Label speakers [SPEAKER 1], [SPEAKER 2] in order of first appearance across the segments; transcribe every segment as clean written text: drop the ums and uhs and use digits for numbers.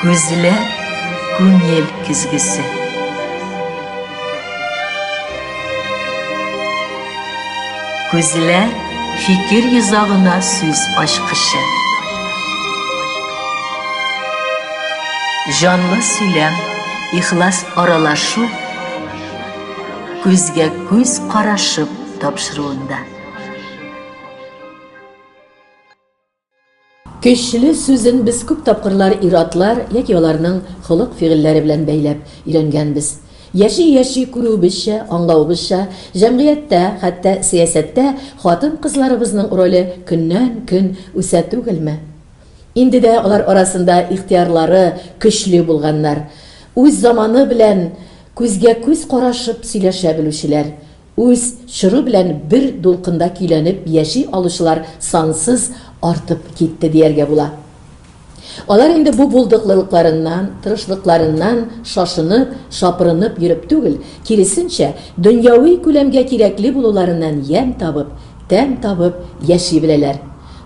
[SPEAKER 1] Күзләр күңел көзгесе. Күзләр фикер йозагына сүз ачкычы. Җанлы сөйләм, ихлас аралашу күзгә күз карашып тапшыруында.
[SPEAKER 2] Көчле сүзен без күп тапкырлар ир-атлар яки аларның холык-фигыльләре белән бәйләп өйрәнгәнбез. Яши-яши күрүебезчә, аңлавыбызча, җәмгыятьтә, хәтта сәясәттә хатын-кызларыбызның роле көннән-көн үсә түгелме? Инде дә алар арасында ихтыярлары көчле булганнар, үз заманы белән күзгә-күз карашып сөйләшә белүчеләр, Үз чоры белән бер дулкында көйләнеп яши алучылар сансыз артып китте дияргә була. Алар инде бу булдыклылыкларыннан, тырышлыкларыннан шашынып, шапырынып йөреп түгел, киресенчә, дөньяви күләмгә кирәкле булуларыннан ямь табып, тәм табып яши беләләр.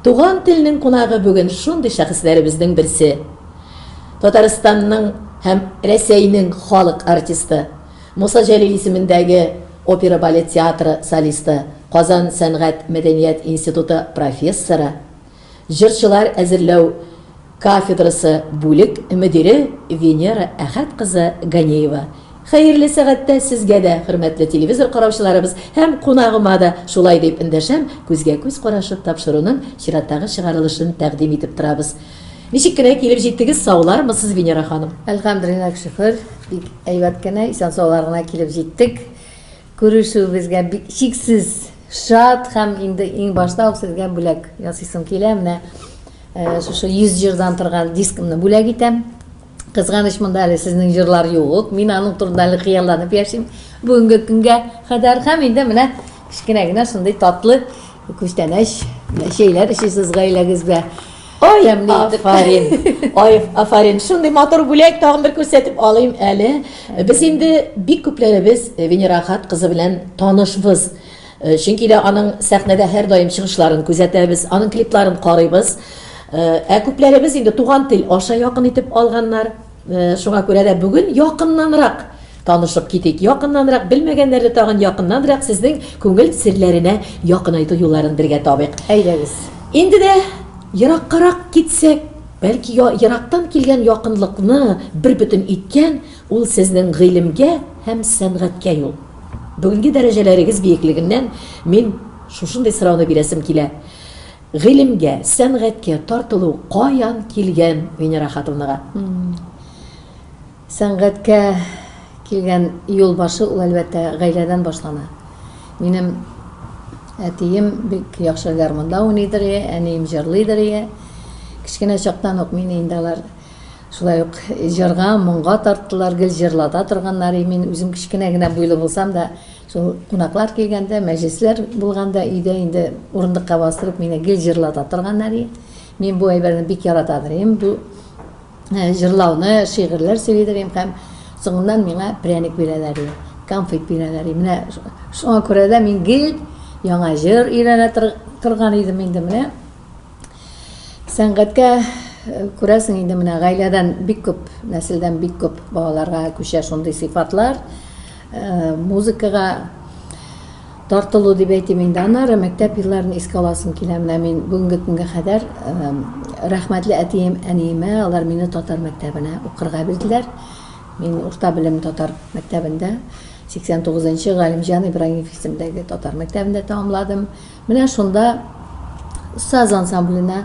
[SPEAKER 2] Туган телнең кунагы бүген шундый шәхесләребезнең берсе. Татарстанның һәм Рәсәйнең халык артисты, Муса Җәлил исемендәге опера-балет театры солисты, Казан сәнгать-мәдәният институты профессоры, җырчылар әзерләү кафедрасы бүлек мөдире Венера Әхәт кызы Ганеева. Хәерле сәгатьтә сезгә дә, хөрмәтле телевизор караучыларыбыз һәм кунагыма да шулай дип эндәшәм, күзгә-күз карашып тапшыруның чираттагы чыгарылышын тәкъдим итеп торабыз. Ничек кенә килеп җиттегез, саулармысыз, Венера ханым?
[SPEAKER 3] Әлхәмдүлилләһ, шөкер, бик әйбәт кенә, исән-саулар гына килеп җиттек. Күрешүебезгә бик чиксез шат һәм инде иң башта ук сезгә бүләк ясыйсым килә. Менә э, шушы 100 җырдан торган дискымны бүләк итәм. Кызганыч, монда әле сезнең җырлар юк. Мин аның турында әле хыялланып яшим бүгенге көнгә кадәр. Һәм инде менә кечкенә генә шундый татлы күчтәнәч, чәйләр эчәсез гаиләгездә.
[SPEAKER 2] Ай, афарин! Ай, афарин! Шундый матур бүләк тагын бер күрсәтеп алыйм әле. Без инде бик күпләребез Венера Хат кызы белән танышбыз. Э, чөнки дә аның сәхнәдә һәрдаим чыгышларын күзәтәбез, аның клипларын карыйбыз. Э, ә күпләребез инде туган тел аша якын итеп алганнар. Э, шуңа күрә дә бүген якыннанрак танышып китик. Якыннанрак белмәгәннәрне тагын якыннанрак сезнең күңел серләренә якынайту юлларын бергә табыйк.
[SPEAKER 3] Әйдәгез.
[SPEAKER 2] Инде дә ераккарак китсәк, бәлки ерактан килгән якынлыкны бер бөтен иткән ул сезнең гыйлемгә һәм сәнгатькә юл. Бүгенге дәрәҗәләрегез биеклегеннән мин шушындый сорауны бирәсем килә. Гыйлемгә, сәнгатькә тартылу каян килгән Венера Хатовнага?
[SPEAKER 3] Сәнгатькә килгән юл башы ул, әлбәттә, гаиләдән башлана. Минем әтием бик яхшы гармунда уйныйдыр иде, әнием җырлыйдыр иде. Кечкенә чактан ук мине инде алар шулай ук җырга, моңга тарттылар, гел җырлата торганнар иде. Мин үзем кечкенә генә буйлы булсам да, шул кунаклар килгәндә, мәҗлесләр булганда өйдә инде урындыкка бастырып мине гел җырлата торганнар иде. Мин бу әйберне бик яратадыр идем. Бу э, җырлауны, шигырьләр сөйлидер идем һәм соңыннан миңа пряник бирәләр иде, конфет бирәләр иде. Менә шуңа күрә дә мин гел яңа җыр өйрәнә торган идем инде менә. Сәнгатькә э, күрәсең инде менә гаиләдән бик күп, нәселдән бик күп балаларга күчә шундый сыйфатлар. Э, музыкага тартылу дип әйтим инде. Аннары мәктәп елларын искә аласым килә. Менә мин бүгенге көнгә кадәр э, рәхмәтле әтием, әниемә, алар мине татар мәктәбенә укырга бирделәр. Мин урта белем татар мәктәбендә 89 нчы Галимҗан Ибраһимов исемендәге татар мәктәбендә тәмамладым. Менә шунда саз ансамбленә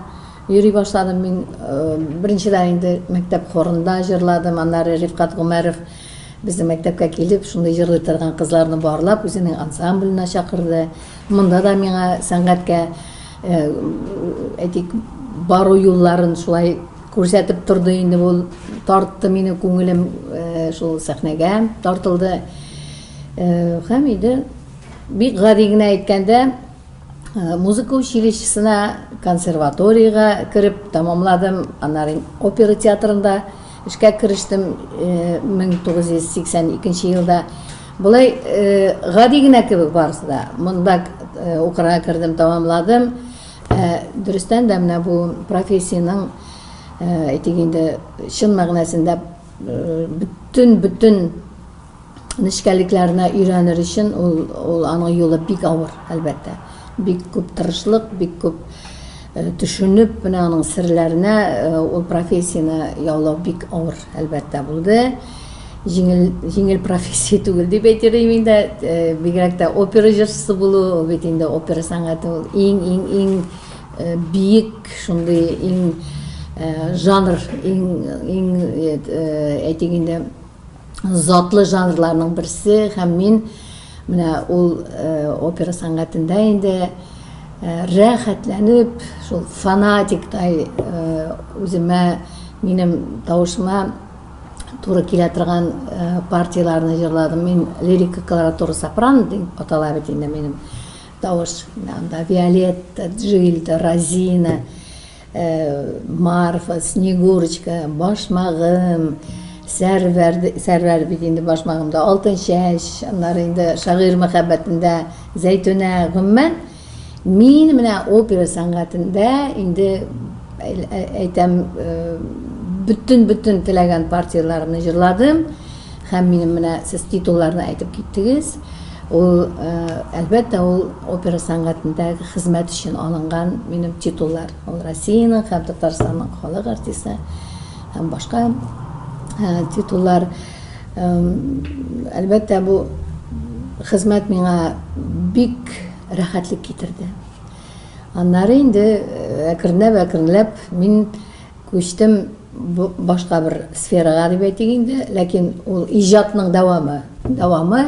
[SPEAKER 3] йөри башладым мин. Э, беренчедән инде мәктәп хорында җырладым, аннары Рифкат Гомәров безнең мәктәпкә килеп, шундый җырлый торган кызларны барлап, үзенең ансамбленә чакырды. Монда да миңа сәнгатькә, э, әйтик, бару юлларын шулай күрсәтеп торды инде ул, тартты мине күңелем э, шул сәхнәгә тартылды. Һәм инде Бик гади генә әйткәндә, э, музыка училищесына, консерваториягә кереп тәмамладым. Аннары опера театрында эшкә керештем 1982 э, елда. Болай э, гади генә кебек барысы да. Монда укырга кердем, тәмамладым. Дөрестән дә менә бу профессиянең Әйтик инде, чын мәгънәсендә бөтен бөтен нечкәлекләренә өйрәнер өчен ул ул аның юлы бик авыр, әлбәттә. Бик күп тырышлык, бик күп төшенеп, менә аның серләренә ул профессияне яулау бик авыр, әлбәттә, булды. Җиңел җиңел профессия түгел дип әйтер идем инде. Бигрәк тә опера җырчысы булу, ул бит инде опера сәнгате ул иң иң иң биек шундый иң жанр, иң иң әйтик инде затлы жанрларның берсе һәм мин менә ул опера сәнгатендә инде рәхәтләнеп шул фанатиктай үземә минем тавышыма туры килә торган партияләрне җырладым. Мин лирика колоратура сопрано дип атала бит инде минем тавыш. Анда Виолетта, Джильда, Розина, Марфа, Снегурочка, Башмагым, Сәрвәр, Сәрвәр бит инде Башмагымда, Алтын чәч, аннары инде Шагыйрь мәхәббәтендә Зәйтүнә, гомумән, мин менә опера сәнгатендә инде әйтәм, бөтен-бөтен теләгән партияләремне җырладым. Һәм минем менә сез титулларны әйтеп киттегез. Ул, әлбәттә, ул опера сәнгатендәге хезмәт өчен алынган минем титуллар. Ул Россиянең һәм Татарстанның халык артисты һәм башка титуллар. Әлбәттә, бу хезмәт миңа бик рәхәтлек китерде. Аннары инде әкренләп-әкренләп мин күчтем башка бер сферага дип әйтик инде, ләкин ул иҗатның дәвамы, дәвамы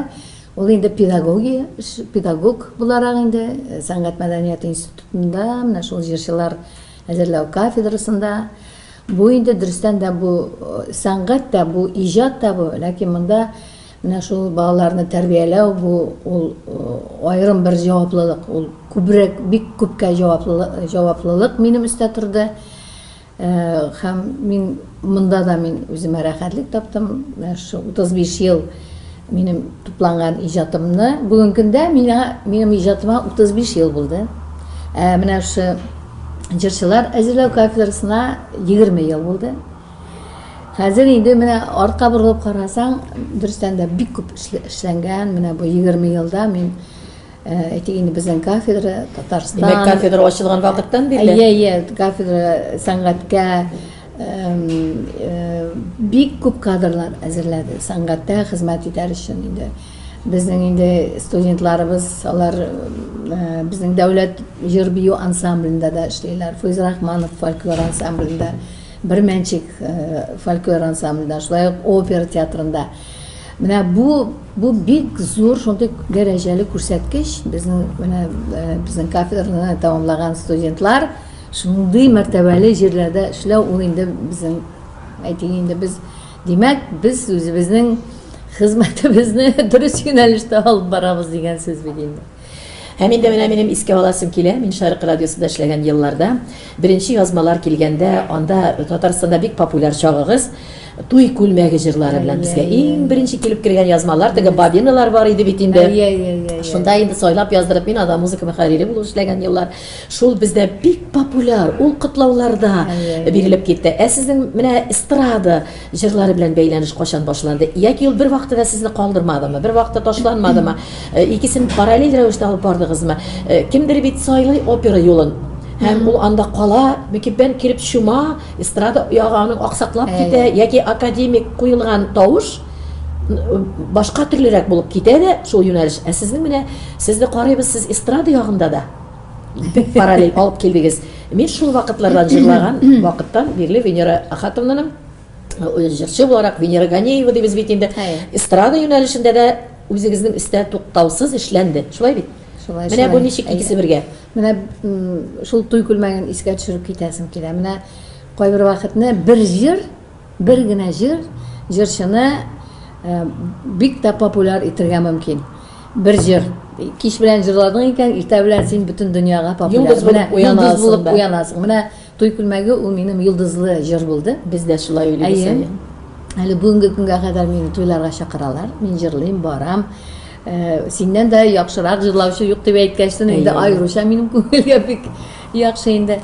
[SPEAKER 3] ул инде педагогия, педагог буларак инде сәнгать мәдәнияте институтында, менә шул җырчылар әзерләү кафедрасында. Бу инде дөрестән дә бу сәнгать тә, бу иҗат та бу, ләкин монда менә шул балаларны тәрбияләү бу ул аерым бер җаваплылык, ул күбрәк, бик күпкә җаваплылык, җаваплылык минем өстә торды. Һәм мин монда да мин үземә рәхәтлек таптым. Менә шушы 35 ел минем тупланган иҗатымны бүгенге көндә миңа минем иҗатыма 35 ел булды. Ә менә шушы җырчылар әзерләү кафедрасына 20 ел булды. Хәзер инде менә артка борылып карасаң, дөрестән дә бик күп эшләнгән. Менә бу 20 елда мин Әйтик инде безнең кафедра Татарстан.
[SPEAKER 2] Димәк, кафедра ачылган вакыттан бирле?
[SPEAKER 3] Әйе, әйе, кафедра сәнгатькә бик күп кадрлар әзерләде. Сәнгатьтә хезмәт итәр өчен инде. Безнең инде студентларыбыз, алар безнең дәүләт җыр бию ансамблендә дә эшлиләр. Фуз Рахманов фольклор ансамблендә, Бермәнчек фольклор ансамблендә, шулай ук опера театрында. Менә бу бу бик зур шундый дәрәҗәле күрсәткеч. Безнең менә э, безнең кафедраны тәмамлаган студентлар шундый мәртәбәле җирләрдә эшләү ул инде безнең әйтик инде без димәк без үзебезнең хезмәтебезне дөрес юнәлештә алып барабыз дигән сүз бит инде.
[SPEAKER 2] Һәм инде менә минем искә аласым килә, мин Шәрык радиосында эшләгән елларда беренче язмалар килгәндә, анда Татарстанда бик популяр чагыгыз, туй күлмәге җырлары белән безгә иң беренче килеп кергән язмалар, теге бабиналар бар иде бит инде. Шунда инде сайлап яздырып, мин анда музыка мөхәррире булып эшләгән еллар. Шул бездә бик популяр, ул котлауларда бирелеп китте. Ә сезнең менә эстрада Җырлары белән бәйләнеш кайчан башланды? Яки ул бер вакытта да сезне калдырмадымы? Бер вакытта ташланмадымы? Э, икесен параллель рәвештә алып бардыгызмы? Э, кемдер бит сайлый опера юлын. Һәм ул анда кала, мөкиббән килеп чума, эстрада ягы аның аксаклап китә, яки академик куелган тавыш башка төрлерәк булып китә дә шул юнәлеш. Ә сезнең менә сезне карыйбыз, сез эстрада ягында да бик параллель алып килдегез. Мин шул вакытлардан җырлаган вакыттан бирле Венера Ахатовнаның э, җырчы буларак Венера Ганеева дибез бит инде. Эстрада юнәлешендә дә үзегезнең өстә туктаусыз эшләнде. Шулай бит?
[SPEAKER 3] Шулай.
[SPEAKER 2] Менә бу ничек икесе бергә?
[SPEAKER 3] Менә шул туй күлмәген искә төшереп китәсем килә. Менә кайбер вакытны бер җыр Бер генә җыр җырчыны бик тә популяр итергә мөмкин. Бер җыр. Кич белән җырладың икән, иртә белән син бөтен дөньяга популяр.
[SPEAKER 2] Йолдыз булып уянасың.
[SPEAKER 3] Йолдыз булып уянасың. Менә Туй күлмәге ул минем йолдызлы җыр булды.
[SPEAKER 2] Без дә шулай уйлыйбыз.
[SPEAKER 3] Әйе. Әле бүгенге көнгә кадәр мине туйларга чакыралар. Мин җырлыйм, барам. Синнән дә яхшырак җырлаучы юк дип әйткәчтен, инде аеруча минем күңелгә бик яхшы инде.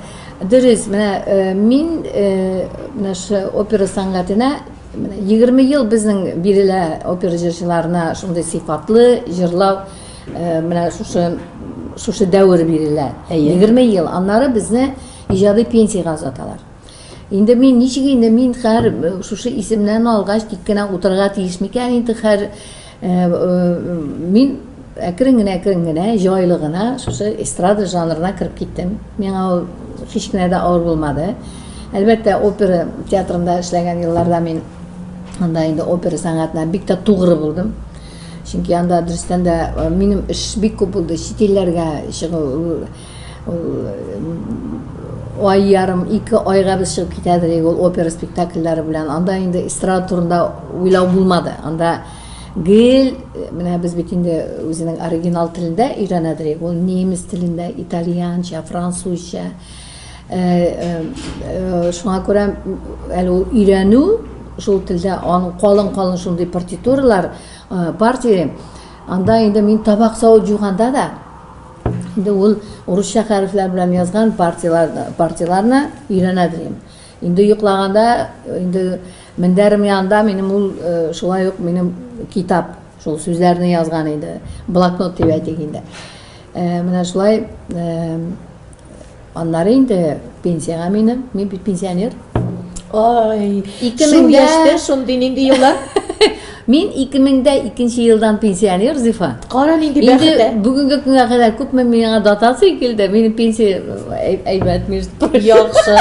[SPEAKER 3] Дөрес, менә э, мин э, менә шу опера сәнгатенә менә 20 ел безнең бирелә опера җырчыларына шундый сыйфатлы җырлау э, менә шушы шушы дәвер бирелә. 20 ел. Аннары безне иҗади пенсиягә озаталар. Инде мин ничек инде мин хәр э, шушы исемнән алгач тик кенә утырырга тиеш микән инде хәр э, э, мин әкрен генә әкрен генә җайлы гына шушы эстрада жанрына кереп киттем. Миңа ул һич кенә дә авыр булмады. Әлбәттә, опера театрында эшләгән елларда мин анда инде опера сәнгатенә бик тә тугры булдым. Чөнки анда дөрестән дә минем эш бик күп булды. Чит илләргә чыгу Ул ай ярым, ике айга без чыгып китәдер идек ул опера спектакльләре белән. Анда инде эстрада турында уйлау булмады. Анда гел менә без бит инде үзенең оригинал телендә өйрәнәдер идек. Ул немец телендә, итальянча, французча. Э, э, э, шуңа күрә әле ул өйрәнү шул телдә аның калын-калын шундый партитуралар, партия. Анда инде мин табак савыт жуганда да Инде ул урысча хәрефләр белән язган партияләр, партияләрне өйрәнә дим. Инде йоклаганда, инде мендәрем янында минем ул э, шулай ук минем китап, шул сүзләрне язган инде, блокнот дип әйтик инде. Э, менә шулай э, Аннары инде пенсиягә мине, мин бит пенсионер.
[SPEAKER 2] Ай, шул яшьтә шундый нинди еллар?
[SPEAKER 3] Мин 2002 елдан пенсионер, Зифа.
[SPEAKER 2] Кара нинди бәхет.
[SPEAKER 3] Инде бүгенге көнгә кадәр күпме миңа дотация килде, минем пенсия әйбәт, между
[SPEAKER 2] прочим. Яхшы.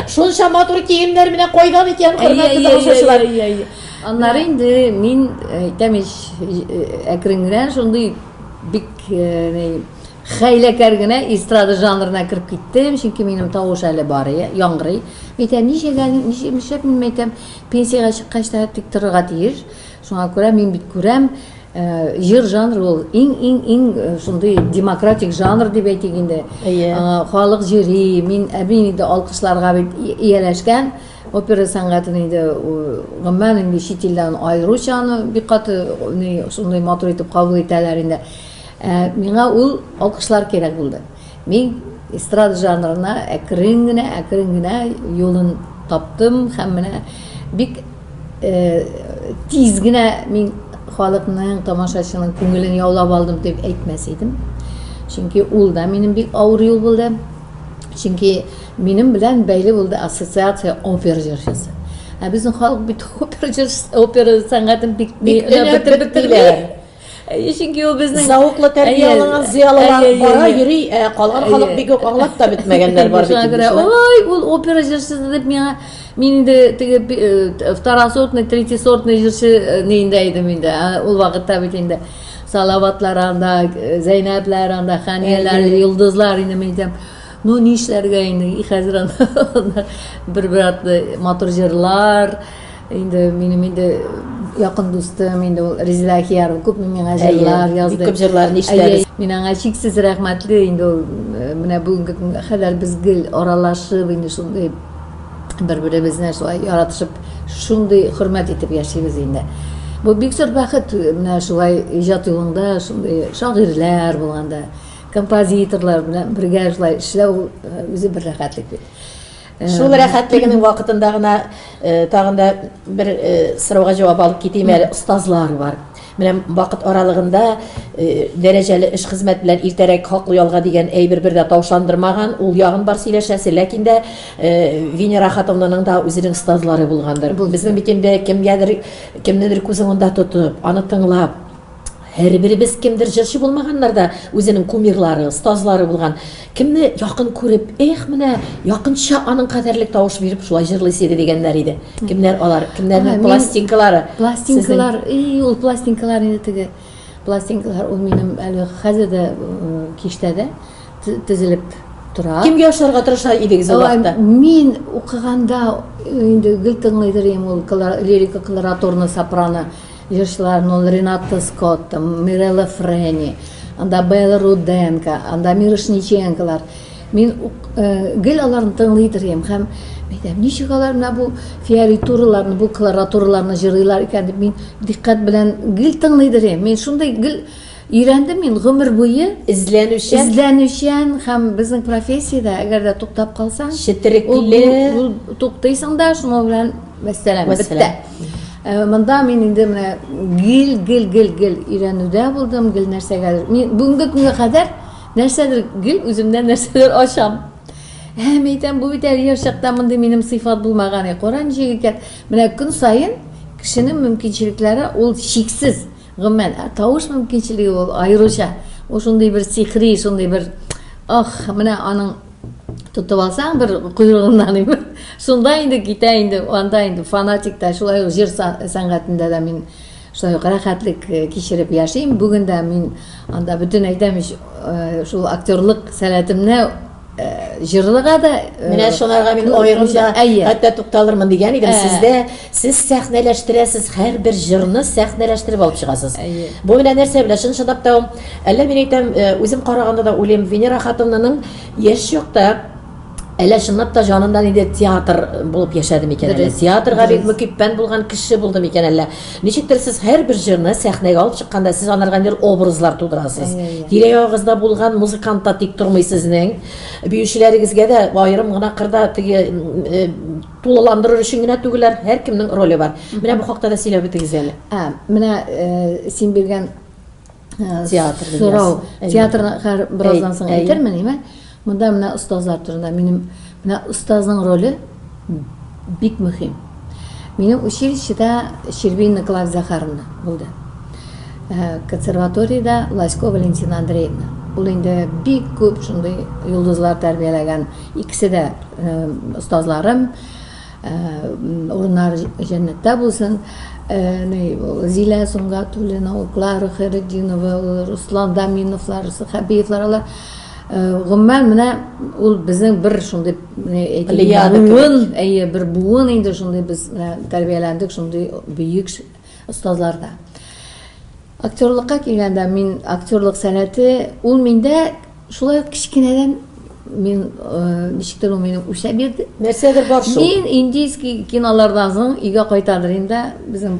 [SPEAKER 2] Шунча матур киемнәр менә кайдан икән, хөрмәтле тамашачылар.
[SPEAKER 3] Аннары инде мин әйтәм ич, әкрен генә шундый бик Хәйләкәр генә эстрада жанрына кереп киттем, чөнки минем тавыш әле бар, яңгырый. Мин әйтәм, ничек әле, ничек, нишләп мин әйтәм, пенсиягә чыккач та тик торырга тиеш. Шуңа күрә мин бит күрәм, э, җыр жанры ул иң-иң-иң э, шундый демократик жанр дип әйтик инде.
[SPEAKER 2] Әйе.
[SPEAKER 3] Э, халык җыри, мин ә мин инде алкышларга бит ияләшкән. Опера сәнгатен инде гомумән инде чит илдән аеруча аны бик каты шундый матур итеп кабул итәләр инде. Ә миңа ул алкышлар кирәк булды. Мин эстрада жанрына әкрен генә, әкрен генә юлын таптым һәм менә бик э, тиз генә мин халыкның, тамашачының күңелен яулап алдым дип әйтмәс идем. Чөнки ул да минем бик авыр юл булды. Чөнки минем белән бәйле булды ассоциация опера җырчысы. Ә безнең халык бит опера җырчысы, опера сәнгатен бик
[SPEAKER 2] бик бетермиләр.
[SPEAKER 3] Чөнки ул безнең
[SPEAKER 2] зәвыклы тәрбия алынган зыялылар бара йөри, ә калган халык бик үк аңлап та бетмәгәннәр бар бит инде.
[SPEAKER 3] Ой, ул опера җырчысы дип миңа мин инде теге э, второсортный, третьесортный җырчы э, ниендә идем инде. Ул вакытта бит инде Салаватлар анда, э, Зәйнәпләр анда, Хәнияләр, Йолдызлар инде мин әйтәм. Ну нишләргә инде, хәзер анда бер-бер артлы матур җырлар, Инде минем инде якын дустым, инде ул Резеда Ахиярова күпме миңа җырлар язды.
[SPEAKER 2] Бик күп җырларын ишетәбез.
[SPEAKER 3] Мин аңа чиксез рәхмәтле, инде ул э, менә бүгенге көнгә кадәр без гел аралашып, инде шундый бер-беребезне шулай яратышып, шундый хөрмәт итеп яшибез инде. Бу бик зур бәхет, менә шулай иҗат юлыңда шундый шагыйрьләр булганда, композиторлар белән бергә шулай эшләү э, үзе бер рәхәтлек бит.
[SPEAKER 2] Шул рәхәтлегенең вакытында гына э, тагын да бер э, сорауга җавап алып китим әле. Остазлар бар. Менә вакыт аралыгында э, дәрәҗәле эш хезмәт белән иртәрәк хаклы ялга дигән әйбер бер дә тавышландырмаган, ул ягын бар сөйләшәсе, ләкин дә Венера Хатовнаның да үзенең остазлары булгандыр. Безнең бит инде кемгәдер кемнедер күз уңында тотып, аны тыңлап, Һәрберебез кемдер җырчы булмаганнар да үзенең кумирлары, остазлары булган. Кемне якын күреп, эх, менә якынча аның кадәрлек тавыш биреп шулай җырлыйсы иде дигәннәр иде. Кемнәр алар? Кемнәрнең пластинкалары?
[SPEAKER 3] Пластинкалар, и ул пластинкалар инде теге. Пластинкалар ул минем әле хәзер дә киштәдә тезелеп тора.
[SPEAKER 2] Кемгә ошарга тырыша идегез ул вакытта?
[SPEAKER 3] Мин укыганда инде гел тыңлыйдыр идем ул лирика колоратурно сопрано. Җырчылар, ну, Рената Скотт, Мирелла Френи, анда Белла Руденко, анда Мирошниченколар. Мин э, гел аларны тыңлый торыйм һәм әйтәм, ничек алар менә бу фиоритураларны, бу колоратураларны җырлыйлар икән дип мин дикъкать белән гел тыңлый торыйм. Мин шундый гел Өйрәндем мин гомер буе.
[SPEAKER 2] Эзләнүчән.
[SPEAKER 3] Эзләнүчән һәм безнең профессиядә, әгәр дә туктап калсаң,
[SPEAKER 2] четерекле.
[SPEAKER 3] Ул туктыйсың да, шуның белән вәссәлам, бетте. Монда мин инде менә гел, гел, гел, гел өйрәнүдә булдым, гел нәрсәгәдер. Мин бүгенге көнгә кадәр нәрсәдер гел үземнән нәрсәдер ачам. Һәм әйтәм, бу бит әле яшь чакта мондый минем сыйфат булмаган. Кара ничек икән. Менә көн саен кешенең мөмкинчелекләре ул чиксез. Гомумән, ә тавыш мөмкинчелеге ул аеруча. Ул шундый бер сихри, шундый бер ах, менә аның тотып алсаң бер койрыгыннан инде. Шунда инде китә инде, анда инде фанатик та, шулай ук җыр сәнгатендә дә мин шулай ук рәхәтлек э, кичереп яшим. Бүген дә мин анда бөтен әйтәм ич, э, шул актерлык сәләтемне Э, җырлыга да
[SPEAKER 2] э, менә шуңарга мин аерым да хәтта тукталырмын дигән идем. Сездә сез сәхнәләштерәсез, һәрбер җырны сәхнәләштереп алып чыгасыз. Бу менә нәрсә белән чын чынлап та, әллә мин әйтәм, э, үзем караганда да уйлыйм, Венера хатынының яшь чакта әллә чынлап та җанында инде театр булып яшәде микән әллә, театрга бик мөкиббән булган кеше булды микән әллә. Ничектер сез һәрбер җырны сәхнәгә алып чыкканда сез анарга ниндидер образлар тудырасыз. Тирә-ягыгызда булган музыкант та тик тормый сезнең. Биючеләрегезгә дә аерым гына кырда теге э, тулыландырыр өчен генә түгелләр, һәркемнең роле бар. Менә бу хакта да сөйләп үтегез әле.
[SPEAKER 3] Ә, менә э, син биргән
[SPEAKER 2] Э, театр
[SPEAKER 3] сорау. Театрны хәр бераздан соң әйтермен, име? Монда менә остазлар турында минем менә остазның роле бик мөһим. Минем училищеда Щербина Клавдия Захаровна булды. Э, консерваториядә Ласько Валентина Андреевна. Ул инде бик күп шундый йолдызлар тәрбияләгән. Икесе дә э, остазларым. Урыннары җәннәттә булсын. Зилә Сөнгатуллина, ул Клара Хәйретдинова, ул Руслан Даминовлар, Сәхәбиевлар, алар гомумән менә ул безнең бер шундый буын, әйе, бер буын инде шундый без менә тәрбияләндек шундый бөек остазларда. Актерлыкка килгәндә, мин актерлык сәләте ул миндә шулай ук кечкенәдән мин э, ничектер ул минем үсә бирде.
[SPEAKER 2] Нәрсәдер бар шул.
[SPEAKER 3] Мин индийский кинолардан соң өйгә кайтадыр инде. Безнең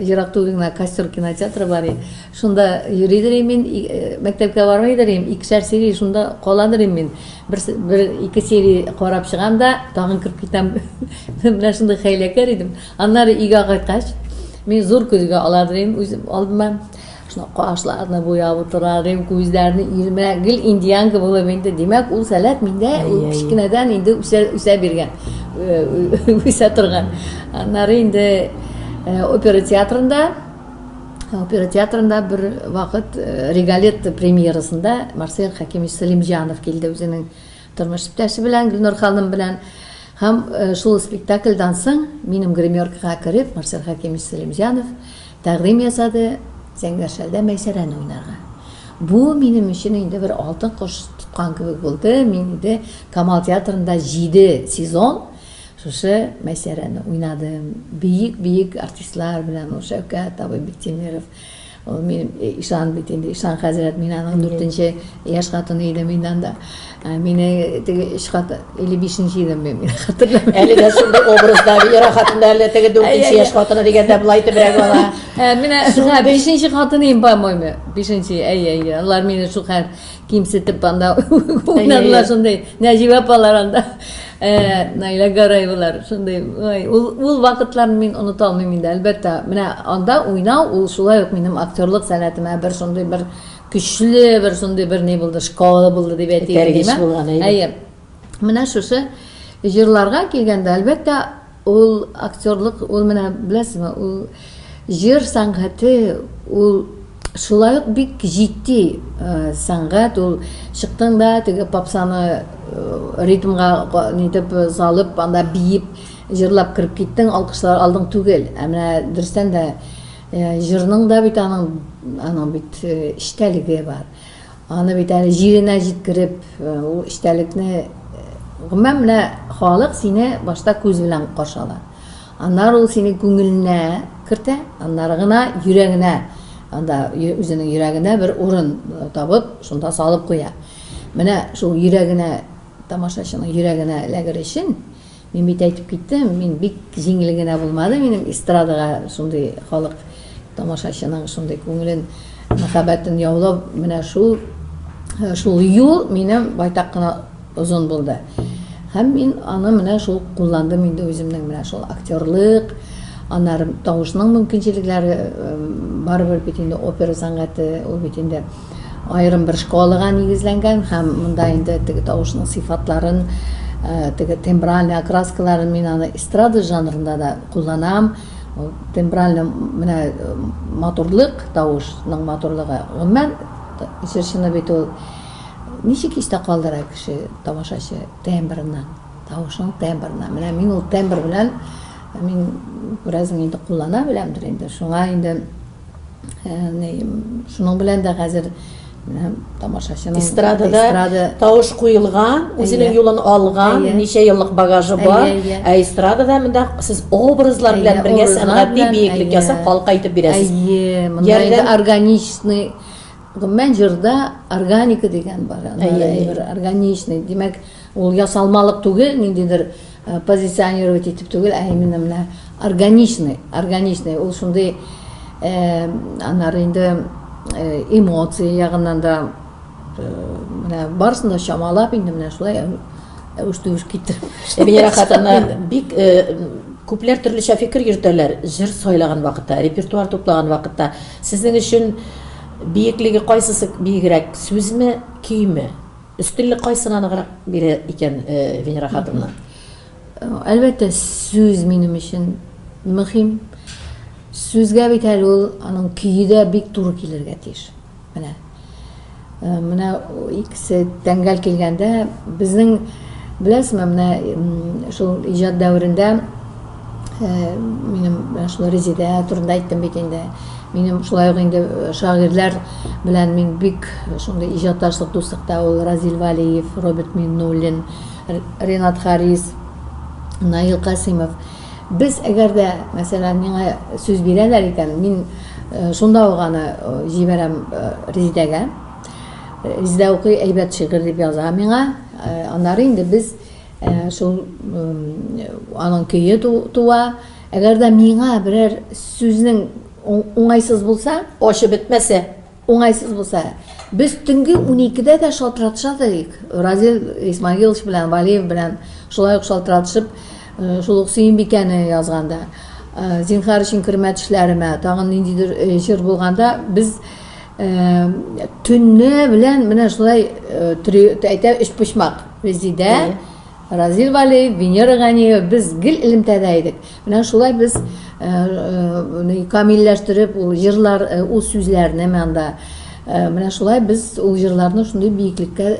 [SPEAKER 3] ерак түгел генә Костер кинотеатры бар иде. Шунда йөридер идем мин, э, мәктәпкә бармыйдыр идем, икешәр серия шунда каладыр идем мин. Бер, бер ике серия карап чыгам да, тагын кереп китәм. Менә шундый хәйләкәр идем. Аннары өйгә кайткач, мин зур көзгә аладыр идем үзем алдыма. Шуна кашларны буяп утыра идем, күзләрне ирмә, гел индианка булып инде. Димәк, ул сәләт миндә ул кечкенәдән инде үсә, үсә биргән, үсә торган. Аннары инде э, опера театрында опера театрында бер вакыт э, Регалетта премьерасында Марсель Хакимович Салимҗанов килде үзенең Тормыш иптәше белән, Гөлнур ханым белән. Һәм э, шул спектакльдан соң минем гримеркага кереп, Марсель Хәкимович Сәлимҗанов тәкъдим ясады Зәңгәр шәлдә Мәйсәрәне уйнарга. Бу минем өчен инде бер алтын кош тоткан кебек булды. Мин инде Камал театрында 7 сезон шушы Мәйсәрәне уйнадым. Бөек-бөек артистлар белән, ул Шәүкәт абый Биктимиров, Ул мин э, ишан бит инде, ишан хәзрәт, мин аның дүртенче яшь хатыны идем инде анда. Ә, мине теге өч хатын или бишенче идем мин, мин хәтерләмим.
[SPEAKER 2] Әле дә шундый образда Венера хатын да әле теге дүртенче яшь хатыны дигәндә болай итебрәк ала.
[SPEAKER 3] Ә, менә шуңа бишенче хатыны идем, по-моему. Бишенче, әйе, әйе. Алар мине шул хәл кимсетеп анда уйнадылар шундый. Нәҗибә апалар анда. Э, Наилә Гараевалар шундый. Ой, ул ул вакытларны мин оныта алмыйм инде, әлбәттә. Менә анда уйнау ул шулай ук минем актерлык сәләтемә бер шундый бер көчле бер шундый бер ни булды, школа булды дип әйтик.
[SPEAKER 2] Этәргеч булган,
[SPEAKER 3] әйе. Әйе. Менә шушы җырларга килгәндә, әлбәттә, Ул актерлык, ул менә беләсезме, ул җыр сәнгате, ул шулай ук бик җитди э, сәнгать, ул чыктың да теге попсаны э, ритмга нитеп э, салып, анда биеп, җырлап кереп киттең, алкышлар алдың түгел. Ә менә дөрестән дә җырның да бит аның аның бит эчтәлеге бар. Аны бит әле җиренә җиткереп, ул эчтәлекне гомумән менә халык сине башта күз белән каршы ала. Аннары ул сине күңеленә кертә, аннары гына йөрәгенә, анда үзенең йөрәгенә бер урын табып, шунда салып куя. Менә шул йөрәгенә, тамашачының йөрәгенә эләгер өчен, мин бит әйтеп киттем, мин бик җиңел генә булмады минем эстрадага шундый халык тамашачының шундый күңелен мәхәббәтен яулау, менә шул шул юл минем байтак кына озын булды. Һәм мин аны менә шул кулландым инде үземнең менә шул актерлык, аннары тавышның мөмкинчелекләре барыбер бит инде опера сәнгате ул бит инде аерым бер школага нигезләнгән һәм монда инде теге тавышның сыйфатларын, теге тембральный окраскаларын мин аны эстрада жанрында да кулланам. Ул тембральный менә матурлык, тавышның матурлыгы. Гомумән, җырчыны бит ул ничек истә калдыра кеше, тамашачы тембрыннан, тавышның тембрыннан. Менә мин ул тембр белән мин күрәсең инде куллана беләмдер инде. Шуңа инде шуның белән дә хәзер менә тамашачының
[SPEAKER 2] эстрадада эстрада... тавыш куелган, үзенең юлын алган, ничә еллык багажы бар. Ә эстрадада монда сез образлар белән бергә сәнгати биеклек ясап халыкка әйтеп бирәсез.
[SPEAKER 3] Әйе, монда инде органичный Гомумән җырда органика дигән бар. Әйбер органичный. Димәк, ул ясалмалык түгел, ниндидер э, позиционировать итеп түгел, ә именно менә органичный, органичный. Ул шундый э, аннары инде э, эмоция ягыннан да менә барысын да чамалап инде менә шулай әвеш-түеш китереп.
[SPEAKER 2] Венера хатыны бик күпләр төрлечә фикер йөртәләр. Җыр сайлаган вакытта, репертуар туплаган вакытта сезнең өчен биеклеге кайсысы биегрәк, сүзме, көйме? Өстенлек кайсына ныграк бирә икән Венера хатынна?
[SPEAKER 3] Әлбәттә, сүз минем өчен мөһим. Сүзгә бит әле ул аның көе дә бик туры килергә тиеш. Менә. Э, менә икесе тәңгәл килгәндә безнең беләсезме, менә шул иҗат дәверендә э, минем менә шул Резидә турында әйттем бит инде. Минем шулай ук инде э, шагыйрьләр белән мин бик шундый иҗатташлык, дуслыкта ул Разил Валиев, Роберт Миннуллин, Ренат Харис, Наил Касыймов. Без әгәр дә, мәсәлән, миңа сүз бирәләр икән, мин шунда ук аны җибәрәм Резидәгә. Резидә укый, әйбәт шигырь дип яза миңа. Аннары инде без шул аның көе туа. Әгәр дә миңа берәр сүзнең уңайсыз булса,
[SPEAKER 2] ачы бетмәсә,
[SPEAKER 3] Уңайсыз булса. Без төнге уникедә дә шалтыратыша идек. Разил Исмагилович белән, Валиев белән шулай ук шалтыратышып, э, шул ук Сөембикәне язганда, э, Зинһар өчен кермә төшләремә, тагын ниндидер э, җыр булганда без төнне белән менә шулай әйтә өчпочмак. Резидә, Разил Валиев, Венера Ганиева, без гел элемтәдә идек. Менә шулай без камилләштереп ул җырлар, ул сүзләрне анда менә шулай без ул җырларны шундый биеклеккә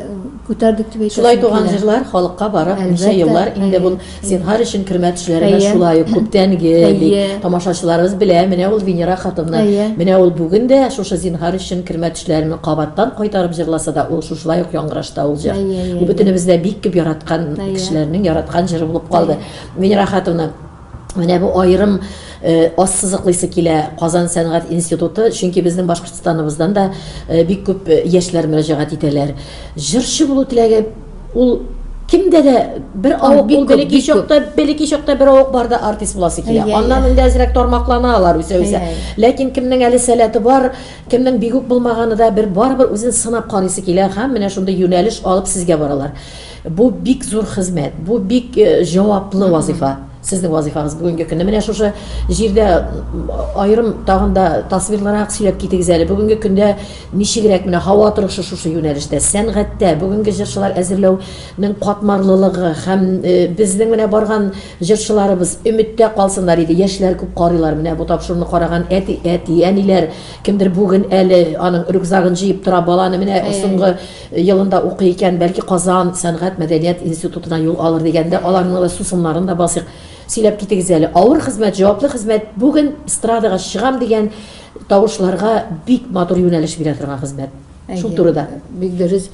[SPEAKER 3] күтәрдек дип әйтәсем
[SPEAKER 2] Шулай туган җырлар халыкка барып ничә еллар инде бу зинһар өчен кермә төшләренә шулай ук күптәнге бик тамашачыларыбыз белә, менә ул Венера хатынны, менә ул бүген дә шушы зинһар өчен кермә төшләрен кабаттан кайтарып җырласа да, ул шушылай ук яңгырашта ул җыр. Ул бөтенебез дә бик күп яраткан кешеләрнең яраткан җыры булып калды. Венера Хатовна, менә бу аерым э, ассызыклыйсы килә Казан сәнгать институты, чөнки безнең Башкортстаныбыздан да э, бик күп э, яшьләр мөрәҗәгать итәләр. Җырчы булу теләге ул кемдә дә бер авык ул бәләкәй чакта, бәләкәй чакта бер авык бар да артист буласы килә. Аннан инде әзрәк тармаклана алар үсә-үсә. Ләкин кемнең әле сәләте бар, кемнең бигүк булмаганы да бер барыбер үзен сынап карыйсы килә һәм менә шундый юнәлеш алып сезгә баралар. Бу бик зур хезмәт, бу бик э, җаваплы вазифа. Сезнең вазифагыз бүгенге көндә. Менә шушы җирдә аерым тагын да тасвирлырак сөйләп китегез әле. Бүгенге көндә ничегрәк менә һава торышы шушы юнәлештә, сәнгатьтә бүгенге җырчылар әзерләүнең катмарлылыгы һәм э, безнең менә барган җырчыларыбыз өметтә калсыннар иде. Яшьләр күп карыйлар. Менә бу тапшыруны караган әти, әти, әниләр кемдер бүген әле аның рюкзагын җыеп тора баланы менә соңгы елында укый икән, бәлки Казан сәнгать мәдәният институтына юл алыр дигәндә, аларның да сусыннарын да басыйк. Сөйләп китегез әле. Авыр хезмәт, җаваплы хезмәт, бүген эстрадага чыгам дигән тавышларга бик матур юнәлеш бирә торган хезмәт. Шул турыда.
[SPEAKER 3] Бик дөрес.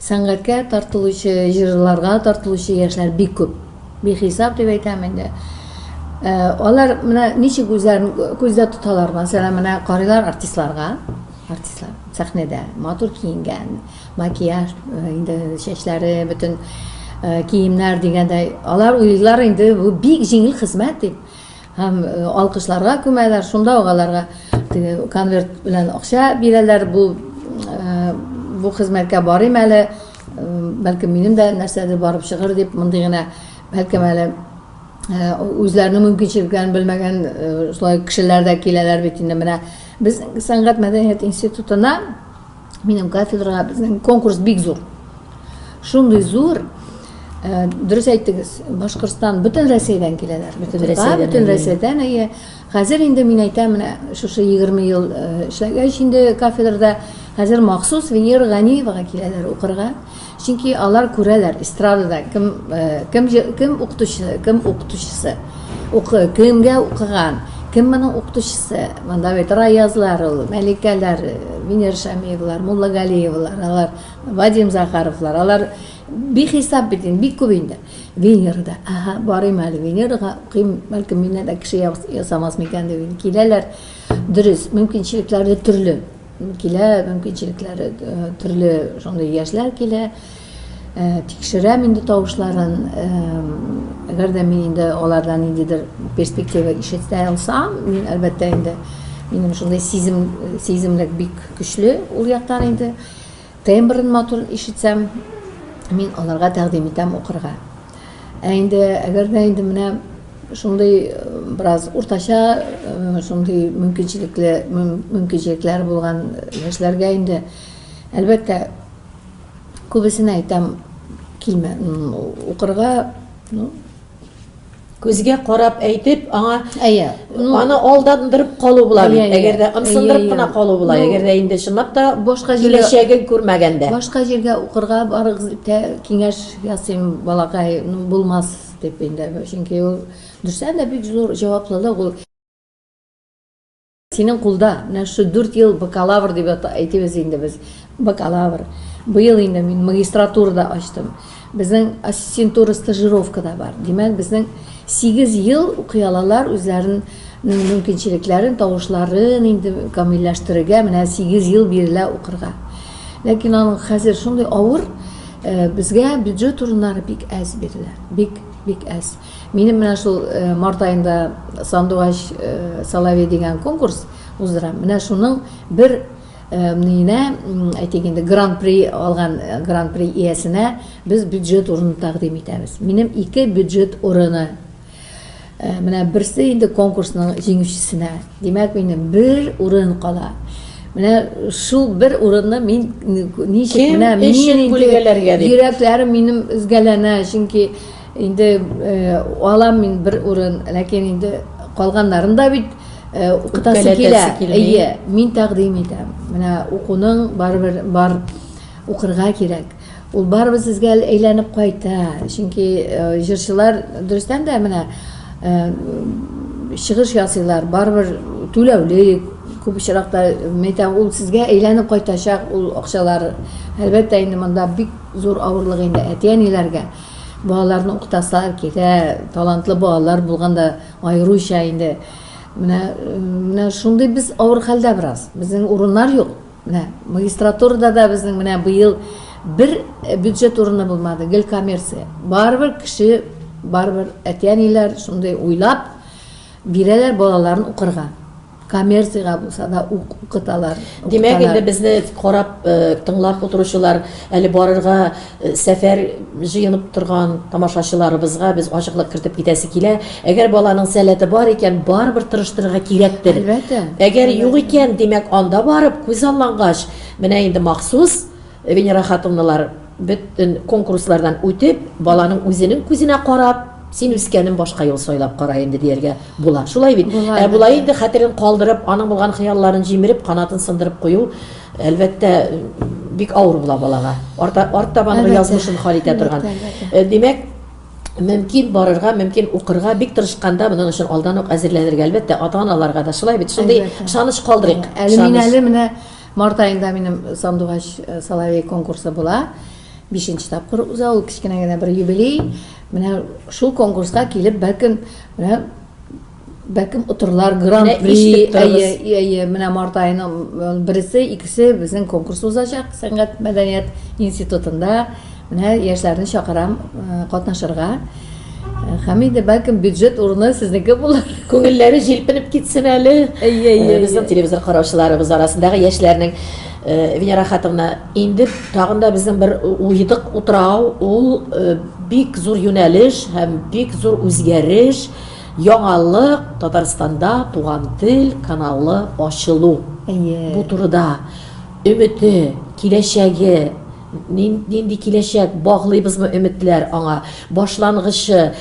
[SPEAKER 3] Сәнгатькә тартылучы, җырларга тартылучы яшьләр бик күп. Бихисап дип әйтәм инде. Э, алар менә ничек үзләрен күздә тоталар. Мәсәлән, менә карыйлар артистларга. Артистлар сәхнәдә матур киенгән, макияж, э, инде чәчләре, бөтен э, киемнәр дигәндәй, алар уйлыйлар инде бу бик җиңел хезмәт дип. Һәм алкышларга күмәләр, шунда ук аларга теге конверт белән акча бирәләр. Бу бу хезмәткә барыйм әле, бәлкем минем дә нәрсәдер барып чыгыр дип, мондый гына бәлкем әле үзләренең мөмкинчелекләрен белмәгән шулай кешеләр дә киләләр бит инде. Менә без сәнгать мәдәният институтына минем кафедрага безнең конкурс бик зур. Шундый зур, э, дөрес әйттегез, Башкортстан бөтен Рәсәйдән киләләр.
[SPEAKER 2] Бөтен Рәсәйдән.
[SPEAKER 3] Бөтен Рәсәйдән, әйе. Хәзер инде мин әйтәм, менә шушы 20 ел э, эшләгәч инде кафедрада, хәзер махсус Венера Ганиевага киләләр укырга. Чөнки алар күрәләр эстрадада кем э, кем кем укытучы, кем укытучысы, укы, кемгә укыган, кем моның укытучысы. Монда бит Раязлар ул, Мәликәләр, Венера Шамиевалар, Муллагалиевалар, алар Вадим Захаровлар, алар бихисап бит инде, бик күп инде. Венерада, ага, барыйм әле Венерага, укыйм, бәлкем миннән дә кеше ясамас микән дип киләләр. Дөрес, мөмкинчелекләре төрле килә, мөмкинчелекләре э, төрле шундый яшьләр килә. Э, тикшерәм инде тавышларын. Э, әгәр дә мин инде алардан ниндидер перспектива ишетә алсам, мин әлбәттә инде минем шундый сизем сиземлек бик көчле ул яктан инде. Тембрын матур ишетсәм, мин аларга тәкъдим итәм укырга. Ә инде әгәр дә инде менә шундый э, бераз уртача э, шундый мөмкинчелекле мөмкинчелекләр булган яшьләргә инде әлбәттә күбесенә әйтәм килмә укырга ну
[SPEAKER 2] Күзгә карап әйтеп, аңа
[SPEAKER 3] Әйе.
[SPEAKER 2] аны алдандырып калу була бит. Әгәр дә ымсындырып кына калу була. Әгәр дә инде чынлап та
[SPEAKER 3] башка
[SPEAKER 2] киләчәген күрмәгәндә.
[SPEAKER 3] Башка җиргә укырга барыгыз дип тә киңәш ясыйм, балакай, ну булмас дип инде. Чөнки ул дөрестән дә бик зур җаваплылык ул. Синең кулда, менә шушы 4 ел бакалавр дип әйтибез инде без, бакалавр. Быел инде мин магистратура да ачтым. Безнең ассистентура, стажировка да бар. Димәк, безнең 8 ел укый алалар үзләренең мөмкинчелекләрен, тавышларын инде камилләштерергә, менә 8 ел бирелә укырга. Ләкин аның хәзер шундый авыр, э, безгә бюджет урыннары бик әз бирелә, бик, бик әз. Минем менә шул э, март аенда Сандугач э, Соловей дигән конкурс уздырам. Менә шуның бер э, ниенә, әйтик инде, гран-при алган гран-при иясенә без бюджет урыны тәкъдим итәбез. Минем ике бюджет урыны. Менә берсе инде конкурсның җиңүчесенә. Димәк, минем бер урын кала. Менә шул бер урынны мин ничек менә
[SPEAKER 2] мин
[SPEAKER 3] йөрәкләрем минем өзгәләнә, чөнки Инде алам мин бер урын, ләкин инде калганнарын да бит укытасы килә. Әйе, мин тәкъдим итәм. Менә укуның барыбер бар укырга кирәк. Ул барыбер сезгә әйләнеп кайта. Чөнки җырчылар дөрестән дә менә чыгыш ясыйлар, барыбер түләүле күп очракта, мин әйтәм, ул сезгә әйләнеп кайтачак ул акчалар. Әлбәттә, инде монда бик зур авырлык инде әти-әниләргә. Балаларны укытасылар килә, талантлы балалар булганда аеруча инде. Менә, менә шундый без авыр хәлдә бераз. Безнең урыннар юк. Менә магистратурада да безнең менә быел бер бюджет урыны булмады, гел коммерция. Барыбер кеше, барыбер әти-әниләр шундый уйлап бирәләр балаларын укырга. Коммерциягә булса да укыталар.
[SPEAKER 2] Димәк, инде безне карап, э, тыңлап утыручылар, әле барырга э, сәфәр җыенып торган тамашачыларыбызга без ачыклык кертеп китәсе килә. Әгәр баланың сәләте бар икән, барыбер тырыштырырга кирәктер.
[SPEAKER 3] Әлбәттә.
[SPEAKER 2] Әгәр юк икән, димәк, анда барып күз аллангач, менә инде махсус Венера Хатовналар бөтен конкурслардан үтеп, баланың үзенең күзенә карап, син үскәнем башка юл сайлап кара инде дияргә була. Шулай бит.
[SPEAKER 3] Була,
[SPEAKER 2] Ә болай инде хәтерен калдырып, аның булган хыялларын җимереп, канатын сындырып кую, әлбәттә, бик авыр була балага. Арта, арт табанғы язмышын хәл итә торган. Э, димәк, мөмкин барырга, мөмкин укырга, бик тырышканда моның өчен алдан ук әзерләнергә, әлбәттә, ата-аналарга да шулай бит. Шундый ышаныч калдырыйк.
[SPEAKER 3] Әле мин әле менә Март аенда минем Сандугач э, Соловей конкурсы була. Бишенче тапкыр уза ул кечкенә генә бер юбилей. Менә шул конкурска килеп, бәлкем, менә бәлкем отырлар гран-при. Әйе, әйе, менә март аеның э, бересе, икесе безнең конкурс узачак сәнгать мәдәният институтында. Менә яшьләрне чакырам э, катнашырга. Һәм инде бәлкем бюджет урыны сезнеке булыр.
[SPEAKER 2] Күңелләре җилпенеп китсен әле.
[SPEAKER 3] Әйе, әйе.
[SPEAKER 2] Безнең телевизор караучыларыбыз арасындагы яшьләрнең Венера Хатовна, инде тагын да безнең бер уйдык утрау, ул бик зур юнәлеш һәм бик зур үзгәреш, яңалык Татарстанда Туган тел каналы ачылу.
[SPEAKER 3] Әйе.
[SPEAKER 2] Бу турыда өмете, киләчәге, Нинди киләчәк, баглыйбызмы өметләр аңа? Башлангычы,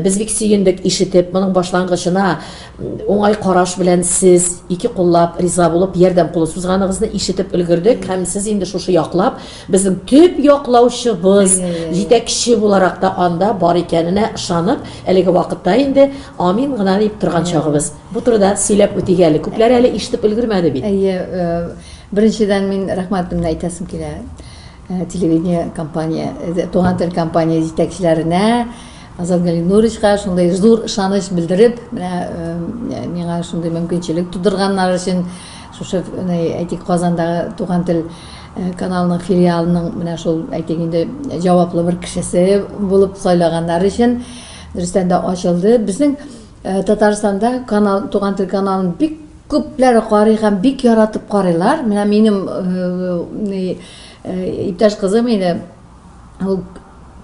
[SPEAKER 2] без бик сөендек ишетеп, моның башлангычына уңай караш белән сез ике куллап риза булып, ярдәм кулы сузганыгызны ишетеп өлгердек һәм сез инде шушы яклап, безнең төп яклаучыбыз, җитәкче буларак та анда бар икәненә ышанып, әлеге вакытта инде амин гына дип торган чагыбыз. Бу турыда сөйләп үтик әле. Күпләр әле ишетеп өлгермәде бит.
[SPEAKER 3] Әйе, Беренчедән, мин рәхмәтемне әйтәсем килә телевидение компания, Туган тел компания җитәкчеләренә, Азат Галинуровичка шундый зур ышаныч белдереп, менә миңа шундый мөмкинчелек тудырганнар өчен, шушы, әйтик, Казандагы Туган тел каналының филиалының менә шул, әйтик инде, җаваплы бер кешесе булып сайлаганнар өчен, дөрестән дә ачылды. Безнең Татарстанда канал, Туган тел каналын бик күпләр карый һәм бик яратып карыйлар. Менә минем иптәш кызым инде ул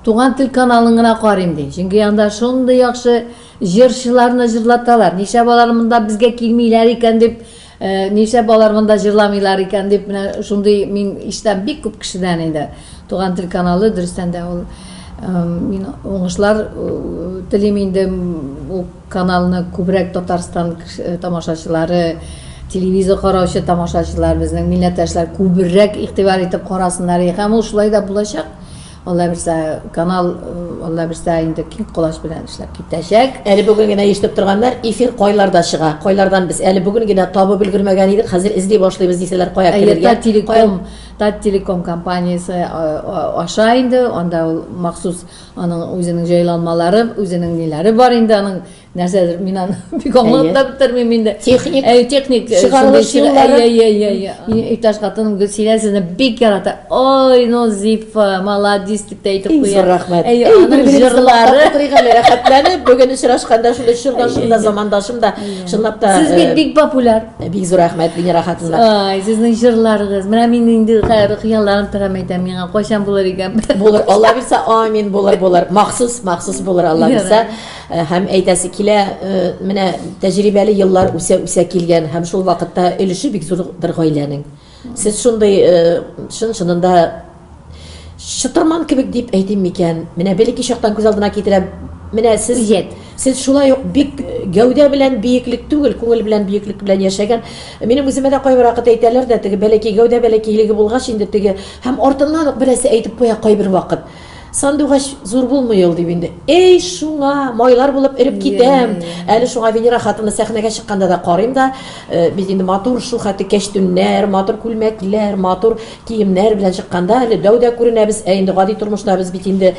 [SPEAKER 3] Туган тел каналын гына карыйм ди. Чөнки анда шундый яхшы җырчыларны җырлаталар. Нишләп алар монда безгә килмиләр икән дип, нишләп алар монда җырламыйлар икән дип, менә шундый мин ишетәм бик күп кешедән инде. Туган тел каналы дөрестән дә ул мин уңышлар телим инде ул каналны күбрәк Татарстан тамашачылары, телевизор караучы тамашачылар, безнең милләттәшләр күбрәк игътибар итеп карасыннар. Һәм ул шулай да булачак. Алла бирсә, канал, Алла бирсә, инде киң колач белән эшләп китәчәк.
[SPEAKER 2] Әле бүген генә ишетеп торганнар, эфир кайларда чыга, кайлардан без әле бүген генә табып өлгермәгән идек, хәзер эзли башлыйбыз дисәләр, кая керергә?
[SPEAKER 3] Таттелеком, Таттелеком компаниясе аша инде, анда ул махсус Аның үзенең җайланмалары, үзенең ниләре бар инде аның нәрсәдер мин аны бик аңлап та бетермим инде.
[SPEAKER 2] Техник.
[SPEAKER 3] Әй, техник.
[SPEAKER 2] Чыгарылыш юллары.
[SPEAKER 3] Әй, әй, әй, әй. Иптәш хатыным Гөлсинә сезне бик ярата. Ой, ну Зифа, молодец дип тә әйтеп куя.
[SPEAKER 2] Зур рәхмәт.
[SPEAKER 3] Әй, аның җырлары.
[SPEAKER 2] Утырыйк әле рәхәтләнеп. Бүген очрашканда шундый чордашым да, замандашым да, чынлап та.
[SPEAKER 3] Сез бит бик популяр.
[SPEAKER 2] Бик зур рәхмәт, Венера хатынга.
[SPEAKER 3] Ай, сезнең җырларыгыз. Менә мин инде хәзер хыялланып торам әйтәм, миңа кайчан булыр икән?
[SPEAKER 2] Булыр, Алла бирсә, амин, булыр, булыр. Махсус, махсус булыр, Алла бирсә. Һәм әйтәсе килә, менә тәҗрибәле еллар үсә-үсә килгән һәм шул вакытта өлеше бик зурдыр гаиләнең. Сез шундый чын-чынында чытырман кебек дип әйтим микән? Менә бәләкәй чактан күз алдына китерәм. Менә сез
[SPEAKER 3] Үҗәт.
[SPEAKER 2] Сез шулай ук бик гәүдә белән биеклек түгел, күңел белән биеклек белән яшәгән. Минем үземә дә кайбер вакыт әйтәләр дә, теге бәләкәй гәүдә бәләкәйлеге булгач инде теге һәм артыннан ук берәрсе әйтеп куя кайбер вакыт. Сандугач зур булмый ул дип инде. Эй, шуңа майлар булып эреп китәм. Әле шуңа Венера хатынны сәхнәгә чыкканда да карыйм да, бит инде матур шул хәтле кәчтүннәр, матур күлмәкләр, матур киемнәр белән чыкканда әле дәү дә күренәбез, ә инде гади тормышта без бит инде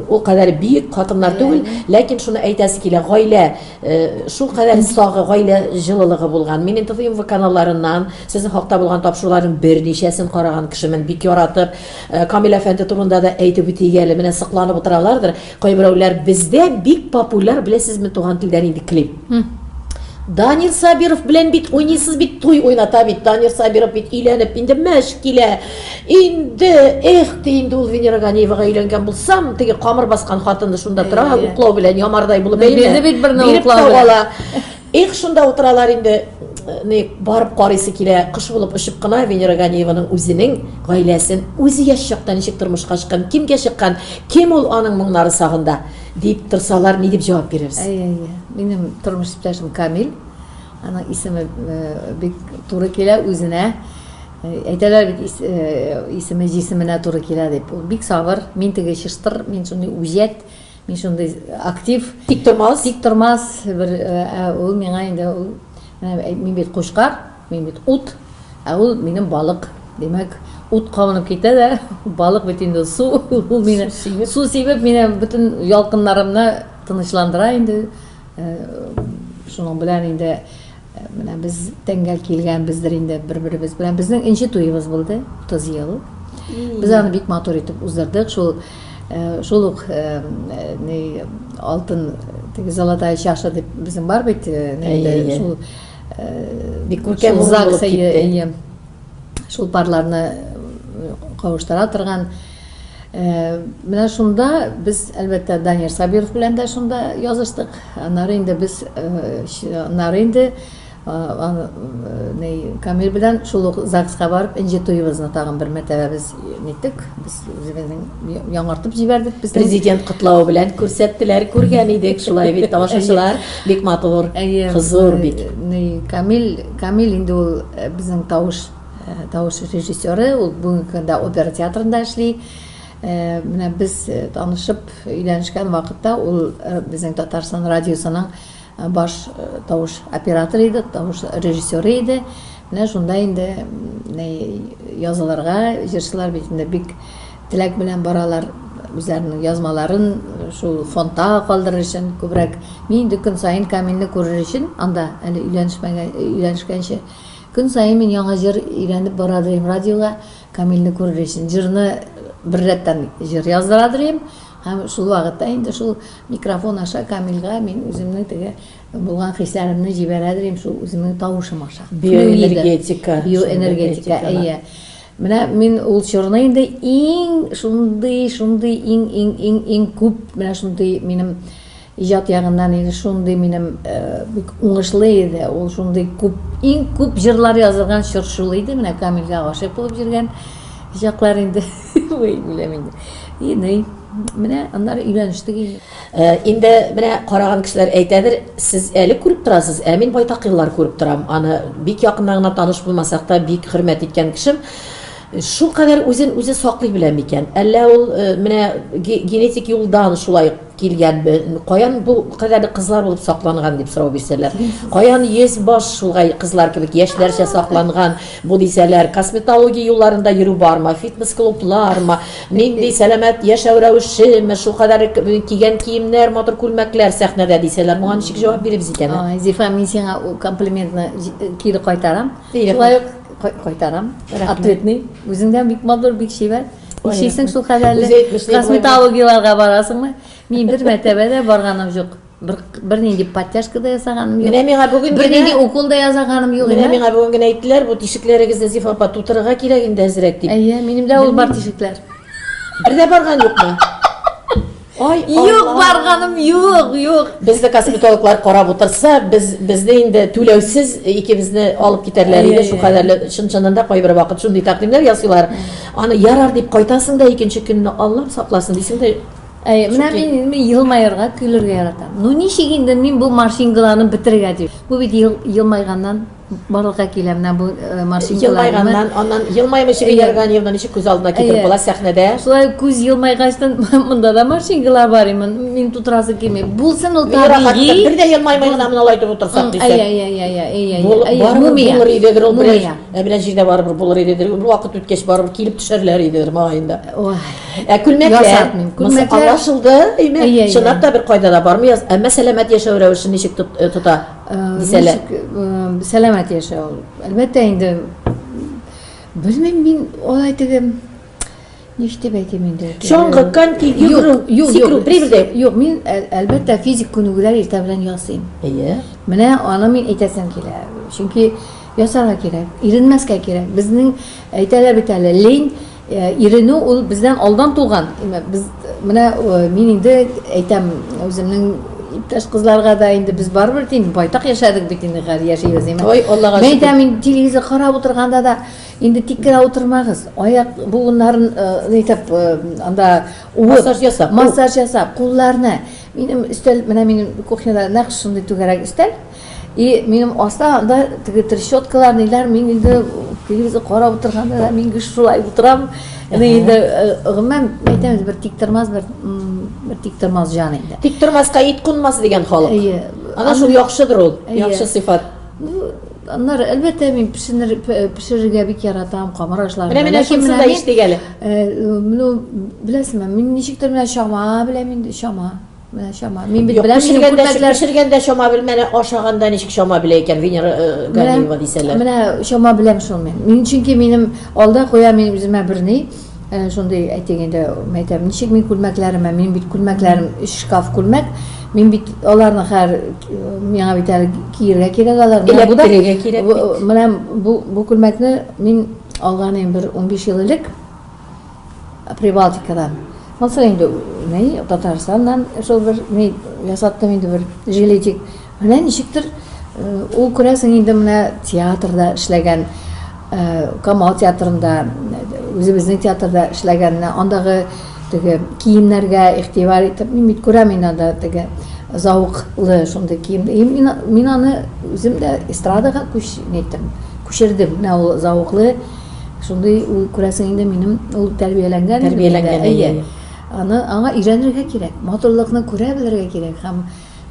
[SPEAKER 2] ул кадәр биек хатыннар түгел, ләкин шуны әйтәсе килә, гаилә шул кадәр сагы, гаилә җылылыгы булган. Мин НТВ каналларыннан сезнең хакта булган тапшыруларның берничәсен караган кешемен, бик яратып. Камил әфәнде турында да әйтеп үтик әле, менә сокланып утыралардыр. Кайберәүләр бездә бик популяр, беләсезме, туган телдә нинди клип? Данир Сабиров белән бит уйныйсыз бит, туй уйната бит. Данир Сабиров бит өйләнеп, инде мәш килә. Инде, эх, ди инде ул Венера Ганиевага өйләнгән булсам, теге камыр баскан хатыны шунда тора, уклау белән ямардай булып
[SPEAKER 3] әйме. Бирде бит берне уклау
[SPEAKER 2] белән. Эх, шунда утыралар инде, ни, барып карыйсы килә, кош булып очып кына Венера Ганиеваның үзенең гаиләсен, үзе яшь чакта ничек тормышка чыккан, кемгә чыккан, кем ул аның моңнары сагында? Дип торсалар, ни дип җавап бирерсез?
[SPEAKER 3] Әйе, әйе. Минем тормыш иптәшем Камил. Аның исеме бик туры килә үзенә. Әйтәләр бит, исеме җисеменә туры килә дип. Ул бик сабыр. Мин теге чыштыр, мин шундый үҗәт, мин шундый актив.
[SPEAKER 2] Тик тормас.
[SPEAKER 3] Тик тормас. Бер, ә ул миңа инде ул, мин бит кучкар. Мин бит ут, ә ул минем балык. Димәк, ут кабынып китә дә, балык бит инде су, ул мине су сибеп, мине бөтен ялкыннарымны тынычландыра инде. Шуның белән инде менә без тәңгәл килгәнбездер инде бер-беребез белән. Безнең нче туебыз булды, 30 ел. Без аны бик матур итеп уздырдык. Шул Шул ук ни алтын теге золотая чаша дип безнең бар бит, шул
[SPEAKER 2] бик күркәм булып китте.
[SPEAKER 3] Шул парларны кавыштыра торган. Менә шунда без, әлбәттә, Данир Сабиров белән дә шунда языштык. Аннары инде без, аннары инде Камил белән шул ук ЗАГСка барып, энҗе туебызны тагын бер мәртәбә без ниттек, без үзебезнең яңартып җибәрдек.
[SPEAKER 2] Безнең Президент котлавы белән күрсәттеләр, күргән идек, шулай бит, тамашачылар, бик матур, хозур бик.
[SPEAKER 3] Камил, Камил инде ул безнең тавыш, тавыш режиссеры, ул бүгенге көндә опера театрында эшли. Менә без танышып, өйләнешкән вакытта ул безнең Татарстан радиосының Баш тавыш операторы иде, тавыш режиссеры иде. Менә шунда инде язылырга җырчылар бит инде бик теләк белән баралар, үзләренең язмаларын шул фондта калдырыр өчен күбрәк. Мин инде көн саен Камилне күрер өчен, анда әле өйләнешмәгән, өйләнешкәнче, көн саен мин яңа җыр өйрәнеп бара идем радиога, Камилне күрер өчен. Җырны бер рәттән җыр яздыра идем. Һәм шул вакытта инде шул микрофон аша Камилгә мин үземнең теге булган хисләремне җибәрә дим, шул үземнең тавышым аша.
[SPEAKER 2] Биоэнергетика.
[SPEAKER 3] Биоэнергетика, әйе. Менә мин ул чорны инде иң шундый, шундый иң иң иң иң күп менә шундый минем иҗат ягыннан инде шундый минем бик уңышлы иде. Ул шундый күп, иң күп җырлар язылган чор шул иде. Менә Камилгә гашыйк булып йөргән чаклар инде. Ой, беләм инде. Инде менә аннары өйләнештек инде.
[SPEAKER 2] Инде менә караган кешеләр әйтәдер, сез әле күреп торасыз, ә мин байтак еллар күреп торам. Аны бик якыннан гына таныш булмасак та, бик хөрмәт иткән кешем. Шул кадәр үзен үзе саклый белә микән? Әллә ул менә генетик юлдан шулай килгәнме? Каян бу кадәрле кызлар булып сакланган дип сорау бирсәләр? Каян йөз баш шулай кызлар кебек яшьләрчә сакланган? Бу дисәләр, косметология юлларында йөрү бармы, фитнес-клублармы, нинди сәламәт яшәү рәвешеме, шулкадәр кигән киемнәр, матур күлмәкләр сәхнәдә дисәләр, моңа ничек җавап биребез икән?
[SPEAKER 3] Ай, Зифа, мин сиңа ул комплиментны кире кайтарам. Шулай ук кайтарам. Ответный. Үзең дә бик матур, бик чибәр. Нишлисең шул кадәрле? Косметологияләргә барасыңмы? Мин бер мәртәбә дә барганым юк. Бер, бернинди подтяжка да ясаганым юк.
[SPEAKER 2] Менә миңа бүген
[SPEAKER 3] генә Бернинди укол да ясаганым юк.
[SPEAKER 2] Менә миңа бүген генә әйттеләр, бу тишекләрегезне Зифа апа тутырырга кирәк инде әзрәк дип.
[SPEAKER 3] Әйе, минем дә ул бар тишекләр.
[SPEAKER 2] Бер дә барган юкмы?
[SPEAKER 3] Ай, Юк, барганым юк, юк.
[SPEAKER 2] Безне косметологлар карап утырса, без безне инде түләүсез икебезне алып китәрләр иде. Шул кадәрле чын-чыннан да кайбер вакыт шундый тәкъдимнәр ясыйлар. Аны ярар дип кайтасың да икенче көнне Аллам сакласын дисең дә.
[SPEAKER 3] Әй, менә мин, мин елмаерга, көлергә яратам. Ну ничек инде мин бу морщинкаларны бетерергә дип. Бу бит ел, елмайганнан барлыкка килә менә бу э,
[SPEAKER 2] морщинкалар. Елмайганнан, аннан елмаймыйча Венера Ганиевна ничек күз алдына китереп була сәхнәдә?
[SPEAKER 3] Шулай күз елмайгачтан монда да морщинкалар бар имен. Мин тутырасы килми. Булсын ул табигый.
[SPEAKER 2] Бер дә елмаймый гына моны алай итеп утырсак
[SPEAKER 3] дисәк. Әй, әй, әй, әй, әй,
[SPEAKER 2] әй. Барыбер булыр идедер ул берәр. Ә берәр җирдә барыбер булыр идедер. Бер вакыт үткәч барыбер килеп төшәрләр идедер мөгаен да.
[SPEAKER 3] Ой.
[SPEAKER 2] Ә күлмәкләр?
[SPEAKER 3] Ясатмыйм.
[SPEAKER 2] Күлмәкләр аңлашылды, әйме? Чынлап та бер кайда да бармый, әмма сәламәт яшәү рәвешен ничек э, тота
[SPEAKER 3] э, дисәләр? Ничек э, сәламәт яшәү? Әлбәттә инде белмим мин алай теге нишләп әйтим инде.
[SPEAKER 2] Чаңгы, коньки, йөгерү, сикерү, берәү дә
[SPEAKER 3] юк. Мин әлбәттә физик күнегүләр иртә белән ясыйм.
[SPEAKER 2] Әйе.
[SPEAKER 3] Менә аны мин әйтәсем килә. Чөнки ясарга кирәк, иренмәскә кирәк. Безнең әйтәләр бит әле, лень Иренү ул бездән алдан туган. Без менә мин инде әйтәм үземнең иптәш кызларга да инде без барыбер инде байтак яшәдек бит инде хәзер яшибез.
[SPEAKER 2] Ой, Аллага
[SPEAKER 3] шөкер. Мин әйтәм инде телевизор карап утырганда да инде тик кенә утырмагыз. Аяк буыннарын нитеп анда
[SPEAKER 2] уып, массаж ясап,
[SPEAKER 3] массаж ясап, кулларны. Минем өстәл, менә минем кухняда нәкъ шундый түгәрәк өстәл. И минем аста анда теге трещоткалар, ниләр, мин инде телевизор карап утырганда да мин гел шулай утырам. Мин инде э, гомумән әйтәм бер тиктормас бер бер тиктормас җан инде.
[SPEAKER 2] Тиктормаска ит кунмас дигән халык.
[SPEAKER 3] Әйе.
[SPEAKER 2] Ана шул яхшыдыр ул, яхшы сыйфат.
[SPEAKER 3] Ну, аннары әлбәттә мин пешенер пешерергә бик яратам, камыр ашларын.
[SPEAKER 2] Менә менә шунысын да ишетик әле.
[SPEAKER 3] Э, ну, беләсеңме, мин ничектер менә чама беләм инде, чама. Менә чама. Мин бит
[SPEAKER 2] беләм, минем күлмәкләр пешергәндә чама белмәне, ашаганда ничек чама белә икән Венера э, Ганиева дисәләр.
[SPEAKER 3] Менә чама беләм шул мин. Мин чөнки минем алда куя мин үземә берни. Әнә шундый әйтик инде, әйтәм, ничек мин күлмәкләремә, мин бит күлмәкләрем өч шкаф күлмәк, мин бит аларны хәр миңа бит әле киергә кирәк аларны.
[SPEAKER 2] Эләктерергә кирәк бит.
[SPEAKER 3] Менә бу бу күлмәкне мин алган идем бер 15 ел элек Прибалтикадан. Монысы инде ни, Татарстаннан шул бер ни ясаттым инде бер жилетик. Менә ничектер ул күрәсең инде менә театрда эшләгән Камал театрында, үзебезнең театрда эшләгән, андагы теге киемнәргә игътибар итеп, мин бит күрәм инде анда теге зәвыклы шундый кием. И мин, мин аны үзем дә эстрадага күч, ниттем, күчердем. Менә ул зәвыклы шундый ул күрәсең инде минем ул тәрбияләнгән.
[SPEAKER 2] Тәрбияләнгән,
[SPEAKER 3] әйе. Аны аңа өйрәнергә кирәк, матурлыкны күрә белергә кирәк һәм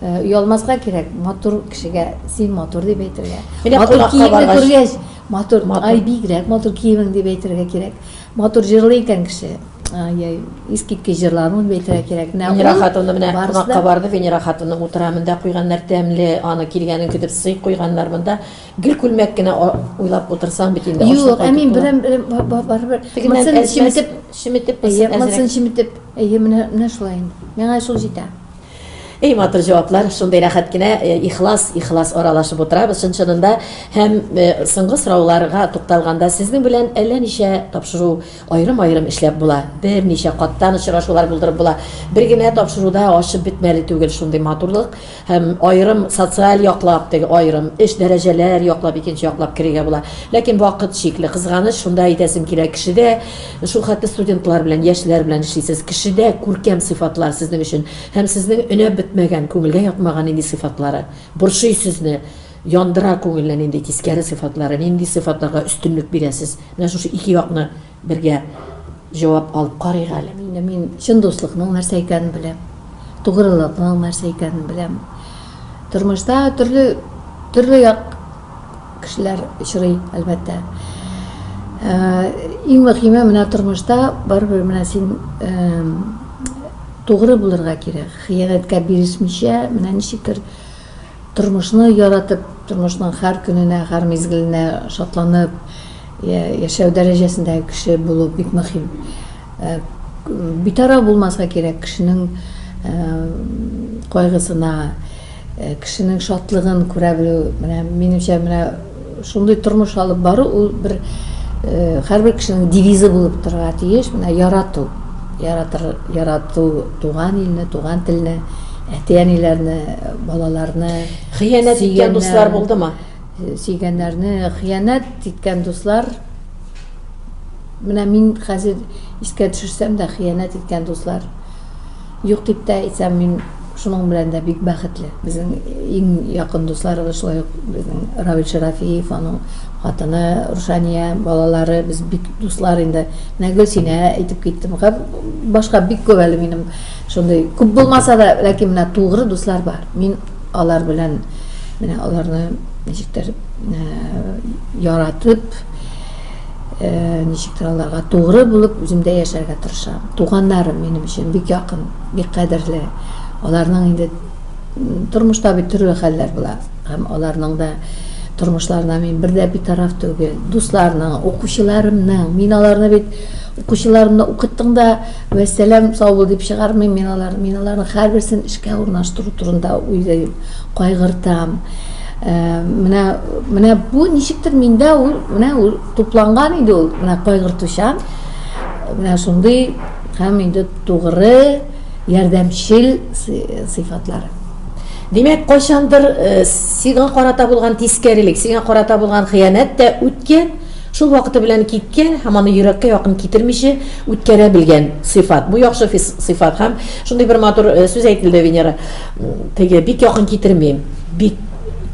[SPEAKER 3] Оялмаска кирәк, матур кешегә син матур дип әйтергә.
[SPEAKER 2] Менә
[SPEAKER 3] Матур
[SPEAKER 2] кунакка
[SPEAKER 3] киемне
[SPEAKER 2] баргач.
[SPEAKER 3] күргәч, матур,
[SPEAKER 2] Матур.
[SPEAKER 3] ай бигрәк матур киемең дип әйтергә кирәк. Матур җырлый икән кеше, ай-яй, искиткеч җырладың дип әйтергә кирәк. Менә
[SPEAKER 2] Венера
[SPEAKER 3] ул
[SPEAKER 2] хатыны менә
[SPEAKER 3] барысы
[SPEAKER 2] кунакка
[SPEAKER 3] да
[SPEAKER 2] барды, Венера хатыны утыра монда куйганнар тәмле, аны килгәнен көтеп сый куйганнар монда. Гел күлмәк кенә уйлап утырсаң бит инде,
[SPEAKER 3] Юк,
[SPEAKER 2] ачлык
[SPEAKER 3] ә мин
[SPEAKER 2] кайтып була.
[SPEAKER 3] беләм, беләм, барыбер.
[SPEAKER 2] Тегеннән
[SPEAKER 3] Монысын
[SPEAKER 2] әз-мәз
[SPEAKER 3] чеметеп,
[SPEAKER 2] чеметеп,
[SPEAKER 3] әйе,
[SPEAKER 2] монысын
[SPEAKER 3] монысын
[SPEAKER 2] әзрәк.
[SPEAKER 3] чеметеп, әйе, менә, менә шулай инде. Миңа шул җитә.
[SPEAKER 2] Эй, матур җаваплар, шундый рәхәт кенә, э, ихлас, ихлас аралашып утырабыз чын-чынында. Һәм э, соңгы сорауларга тукталганда, сезнең белән әллә ничә тапшыру аерым-аерым эшләп була. Берничә каттан очрашулар булдырып була. Бер генә тапшыруда ачып бетмәле түгел шундый матурлык. Һәм аерым социаль яклап, теге аерым эш дәрәҗәләр яклап, икенче яклап керергә була. Ләкин вакыт чикле. Кызганыч, шунда әйтәсем килә, кешедә шул хәтле студентлар белән, яшьләр белән эшлисез. Кешедә күркәм сыйфатлар сезнең өчен һәм сезнең өнәп бетмәгән, күңелгә ятмаган нинди сыйфатлары борчый сезне, яндыра күңелне нинди тискәре сыйфатлары, нинди сыйфатларга өстенлек бирәсез? Менә шушы ике якны Бергә җавап алып карыйк әле.
[SPEAKER 3] Инде мин чын дуслыкның нәрсә икәнен беләм. Тугрылыкның нәрсә икәнен беләм. Тормышта төрле төрле як кешеләр очрый, әлбәттә. Э, иң мөһиме менә тормышта барыбер менә син э, тугры булырга кирәк. Хыянәткә бирешмичә, менә ничектер Тормышны яратып, тормышның һәр көненә, һәр мизгеленә шатланып яшәү дәрәҗәсендәге кеше булу бик мөһим. Э, битараф булмаска кирәк кешенең э, кайгысына, э, кешенең шатлыгын күрә белү. Менә минемчә, менә шундый тормыш алып бару ул бер һәрбер кешенең девизы булып торырга тиеш. Менә ярату, яратыр, ярату туган илне, туган телне, әти-әниләрне, балаларны.
[SPEAKER 2] Хыянәт иткән дуслар булдымы?
[SPEAKER 3] Сөйгәннәрне хыянәт иткән дуслар. Менә мин хәзер искә төшерсәм дә, хыянәт иткән дуслар юк дип тә әйтсәм, мин шуның белән дә бик бәхетле. Безнең иң якын дусларыбыз шулай ук безнең Равил Шәрафиев, аның хатыны Рушания, балалары, без бик дуслар инде. Менә Гөлсинә әйтеп киттем. Башка бик күп әле минем шундый күп булмаса да, ләкин менә тугры дуслар бар. Мин алар белән менә аларны ничектер э, яратып, э, ничектер аларга тугры булып үземдә яшәргә тырышам. Туганнарым минем өчен бик якын, бик кадерле. Аларның инде тормышта бит төрле хәлләр була. Һәм аларның да тормышларына мин бер дә битараф түгел. Дусларның, укучыларымның, мин аларны бит укучыларымны укыттың да вәссәлам, сау бул дип чыгармыйм мин аларны. Мин аларның һәрберсен эшкә урнаштыру турында уйлыйм, кайгыртам. Э, менә менә бу ничектер миндә ул менә ул тупланган инде ул менә кайгыртучан менә шундый һәм инде тугры ярдәмчел сыйфатлары.
[SPEAKER 2] Димәк, кайчандыр э, сиңа карата булган тискәрелек, сиңа карата булган хыянәт тә үткән, шул вакыты белән киткән һәм аны йөрәккә якын китермичә үткәрә белгән сыйфат. Бу яхшы сыйфат һәм шундый бер матур э, сүз әйтелде, Венера. Теге бик якын китермим, бик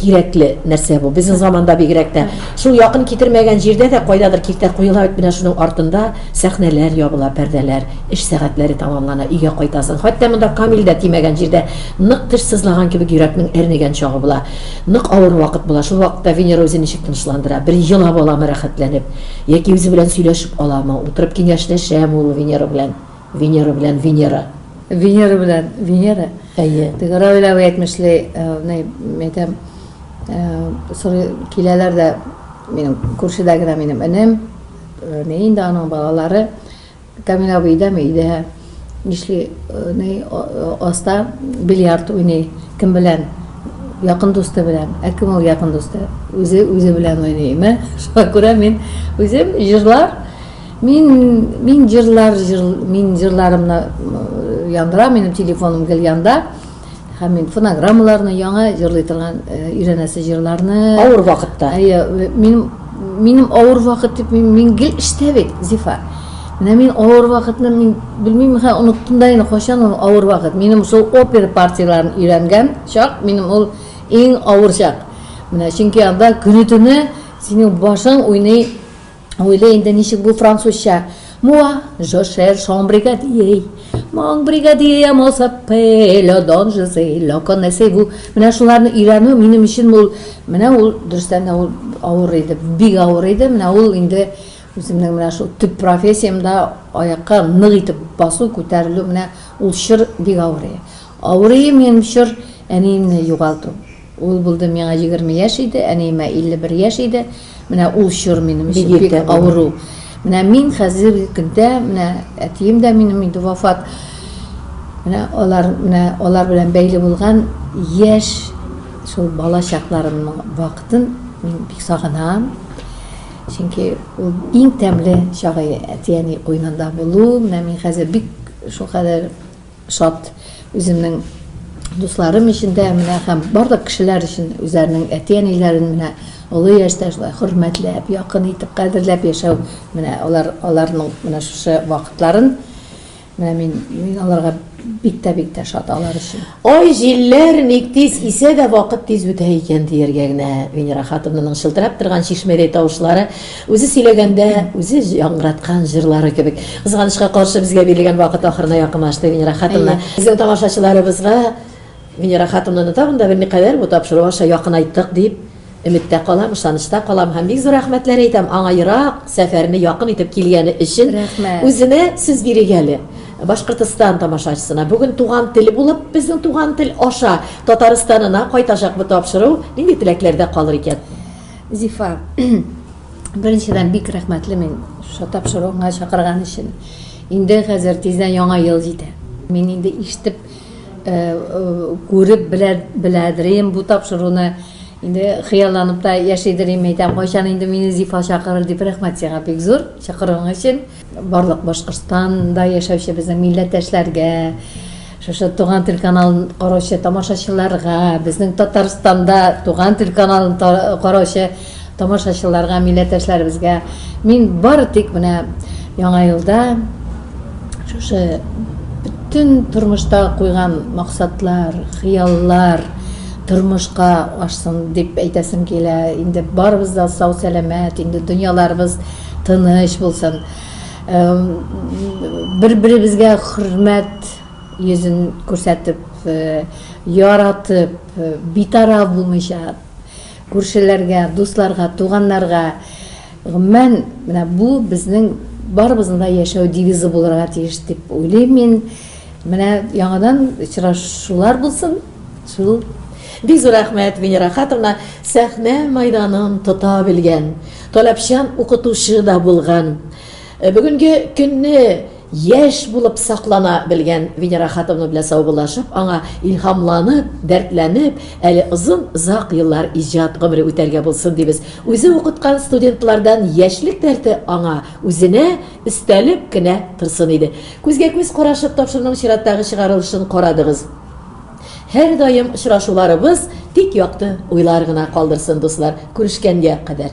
[SPEAKER 2] кирәкле нәрсә бу. Безнең заманда бигрәк тә. Шул якын китермәгән җирдә дә кайдадыр киртә куела бит, менә шуның артында сәхнәләр ябыла, пәрдәләр, эш сәгатьләре тәмамлана, өйгә кайтасың. Хәтта монда Камил дә тимәгән җирдә нык теш сызлаган кебек йөрәкнең әрнегән чагы була. Нык авыр вакыт була. Шул вакытта Венера үзен ничек тынычландыра? Бер елап аламы рәхәтләнеп? Яки үзе белән сөйләшеп аламы? Утырып киңәшләшәме ул Венера белән? Венера белән Венера.
[SPEAKER 3] Венера белән Венера.
[SPEAKER 2] Әйе.
[SPEAKER 3] Теге Равил абый әйтмешли, э, ни, әйтәм, э, сорый киләләр дә, минем күршедә генә минем энем, э, ни инде аның балалары. Камил абый өйдәме? Өйдә. Нишли, э, ни, аста бильярд уйный. Кем белән? Якын дусты белән. Ә кем ул якын дусты? Үзе үзе белән уйныймы? Шуңа күрә мин үзем җырлар Мин мин җырлар җыр мин җырларымны э, яндырам, минем телефоным гел янда. Һәм мин фонограммаларны яңа җырлый торган э, өйрәнәсе җырларны.
[SPEAKER 2] Авыр вакытта.
[SPEAKER 3] Әйе, минем минем авыр вакыт дип мин, мин гел эштә бит, Зифа. Менә мин авыр вакытны мин белмим, хә оныттым да инде кайчан ул авыр вакыт. Минем шул опера партияләрен өйрәнгән чак, минем ул иң авыр чак. Менә чөнки анда көне-төне синең башың уйный Уйлый инде ничек бу французча. Moi, je cherche un brigadier. Mon brigadier mon s'appelle Don José, le connaissez-vous? Менә шуларны өйрәнү минем өчен ул, менә ул дөрестән дә ул авыр иде, бик авыр иде. Менә ул инде үземнең менә шул төп профессиямдә аякка нык итеп басу, күтәрелү, менә ул чор бик авыр иде. Авыр иде минем чор әниемне югалту. Ул булды, миңа 20 яшь иде, әниемә 51 яшь иде. Менә ул чор минем өчен бик авыру. Менә мин хәзерге көндә, менә әтием дә минем инде вафат. Менә алар, менә алар белән бәйле булган яшь шул бала чакларымның вакытын мин бик сагынам. Чөнки ул иң тәмле чагы әти-әни куенында булу. Менә мин хәзер бик шулкадәр Шат үземнең дусларым өчен дә, менә һәм барлык кешеләр өчен үзләренең әти-әниләрен менә олы яшьтә шулай хөрмәтләп, якын итеп, кадерләп яшәү, менә алар аларның менә шушы вакытларын менә мин мин аларга бик тә бик тә шат алар өчен.
[SPEAKER 2] Ай, җилләр ник тиз исә дә вакыт тиз үтә икән дияргә генә Венера Хатовнаның чылтырап торган чишмәдәй тавышлары, үзе сөйләгәндә үзе яңгыраткан җырлары кебек. Кызганычка каршы, безгә бирелгән вакыт ахырына якынлашты, Венера Хатовна. Безнең тамашачыларыбызга Венера Хатовнаны тагын да берникадәр бу тапшыру аша якынайттык дип Өметтә калам, ышанычта калам һәм бик зур рәхмәтләр әйтәм аңа ерак сәфәрне якын итеп килгәне өчен.
[SPEAKER 3] Рәхмәт.
[SPEAKER 2] Үзенә сүз бирик әле. Башкортостан тамашачысына бүген туган тел булып, безнең туган тел аша Татарстанына кайтачак бу тапшыру нинди теләкләрдә калыр икән?
[SPEAKER 3] Зифа, беренчедән бик рәхмәтле мин шушы тапшыруыңа чакырган өчен. Инде хәзер тиздән Яңа ел җитә. Мин инде ишетеп, күреп белә, беләдерем бу тапшыруны. Инде хыялланып та яшидер им әйтәм, кайчан инде мине Зифа чакырыр дип, рәхмәт сиңа бик зур чакыруың өчен. Барлык Башкортстанда яшәүче безнең милләттәшләргә, шушы Туган тел каналын караучы тамашачыларга, безнең Татарстанда Туган тел каналын караучы тамашачыларга, милләттәшләребезгә мин бары тик менә Яңа елда шушы бөтен тормышта куйган максатлар, хыяллар тормышка ашсын дип әйтәсем килә. Инде барыбыз да сау-сәламәт, инде дөньяларыбыз тыныч булсын. Бер-беребезгә хөрмәт йөзен күрсәтеп, яратып, битараф булмыйча, күршеләргә, дусларга, туганнарга, гомумән, менә бу безнең барыбызның да яшәү девизы булырга тиеш дип уйлыйм мин. Менә яңадан очрашулар булсын. Шул.
[SPEAKER 2] Бик зур рәхмәт, Венера Хатовна, сәхнә майданын тота белгән, таләпчән укытучы да булган. Бүгенге көнне Яшь булып саклана белгән Венера Хатовна белән саубуллашып, аңа илһамланып, дәртләнеп, әле озын-озак еллар иҗат гомере үтәргә булсын дибез. Үзе укыткан студентлардан яшьлек дәрте аңа үзенә өстәлеп кенә торсын иде. Күзгә-күз карашып тапшыруның чираттагы чыгарылышын карадыгыз. Һәрдаим очрашуларыбыз тик якты уйлар гына калдырсын, дуслар. Күрешкәнгә кадәр.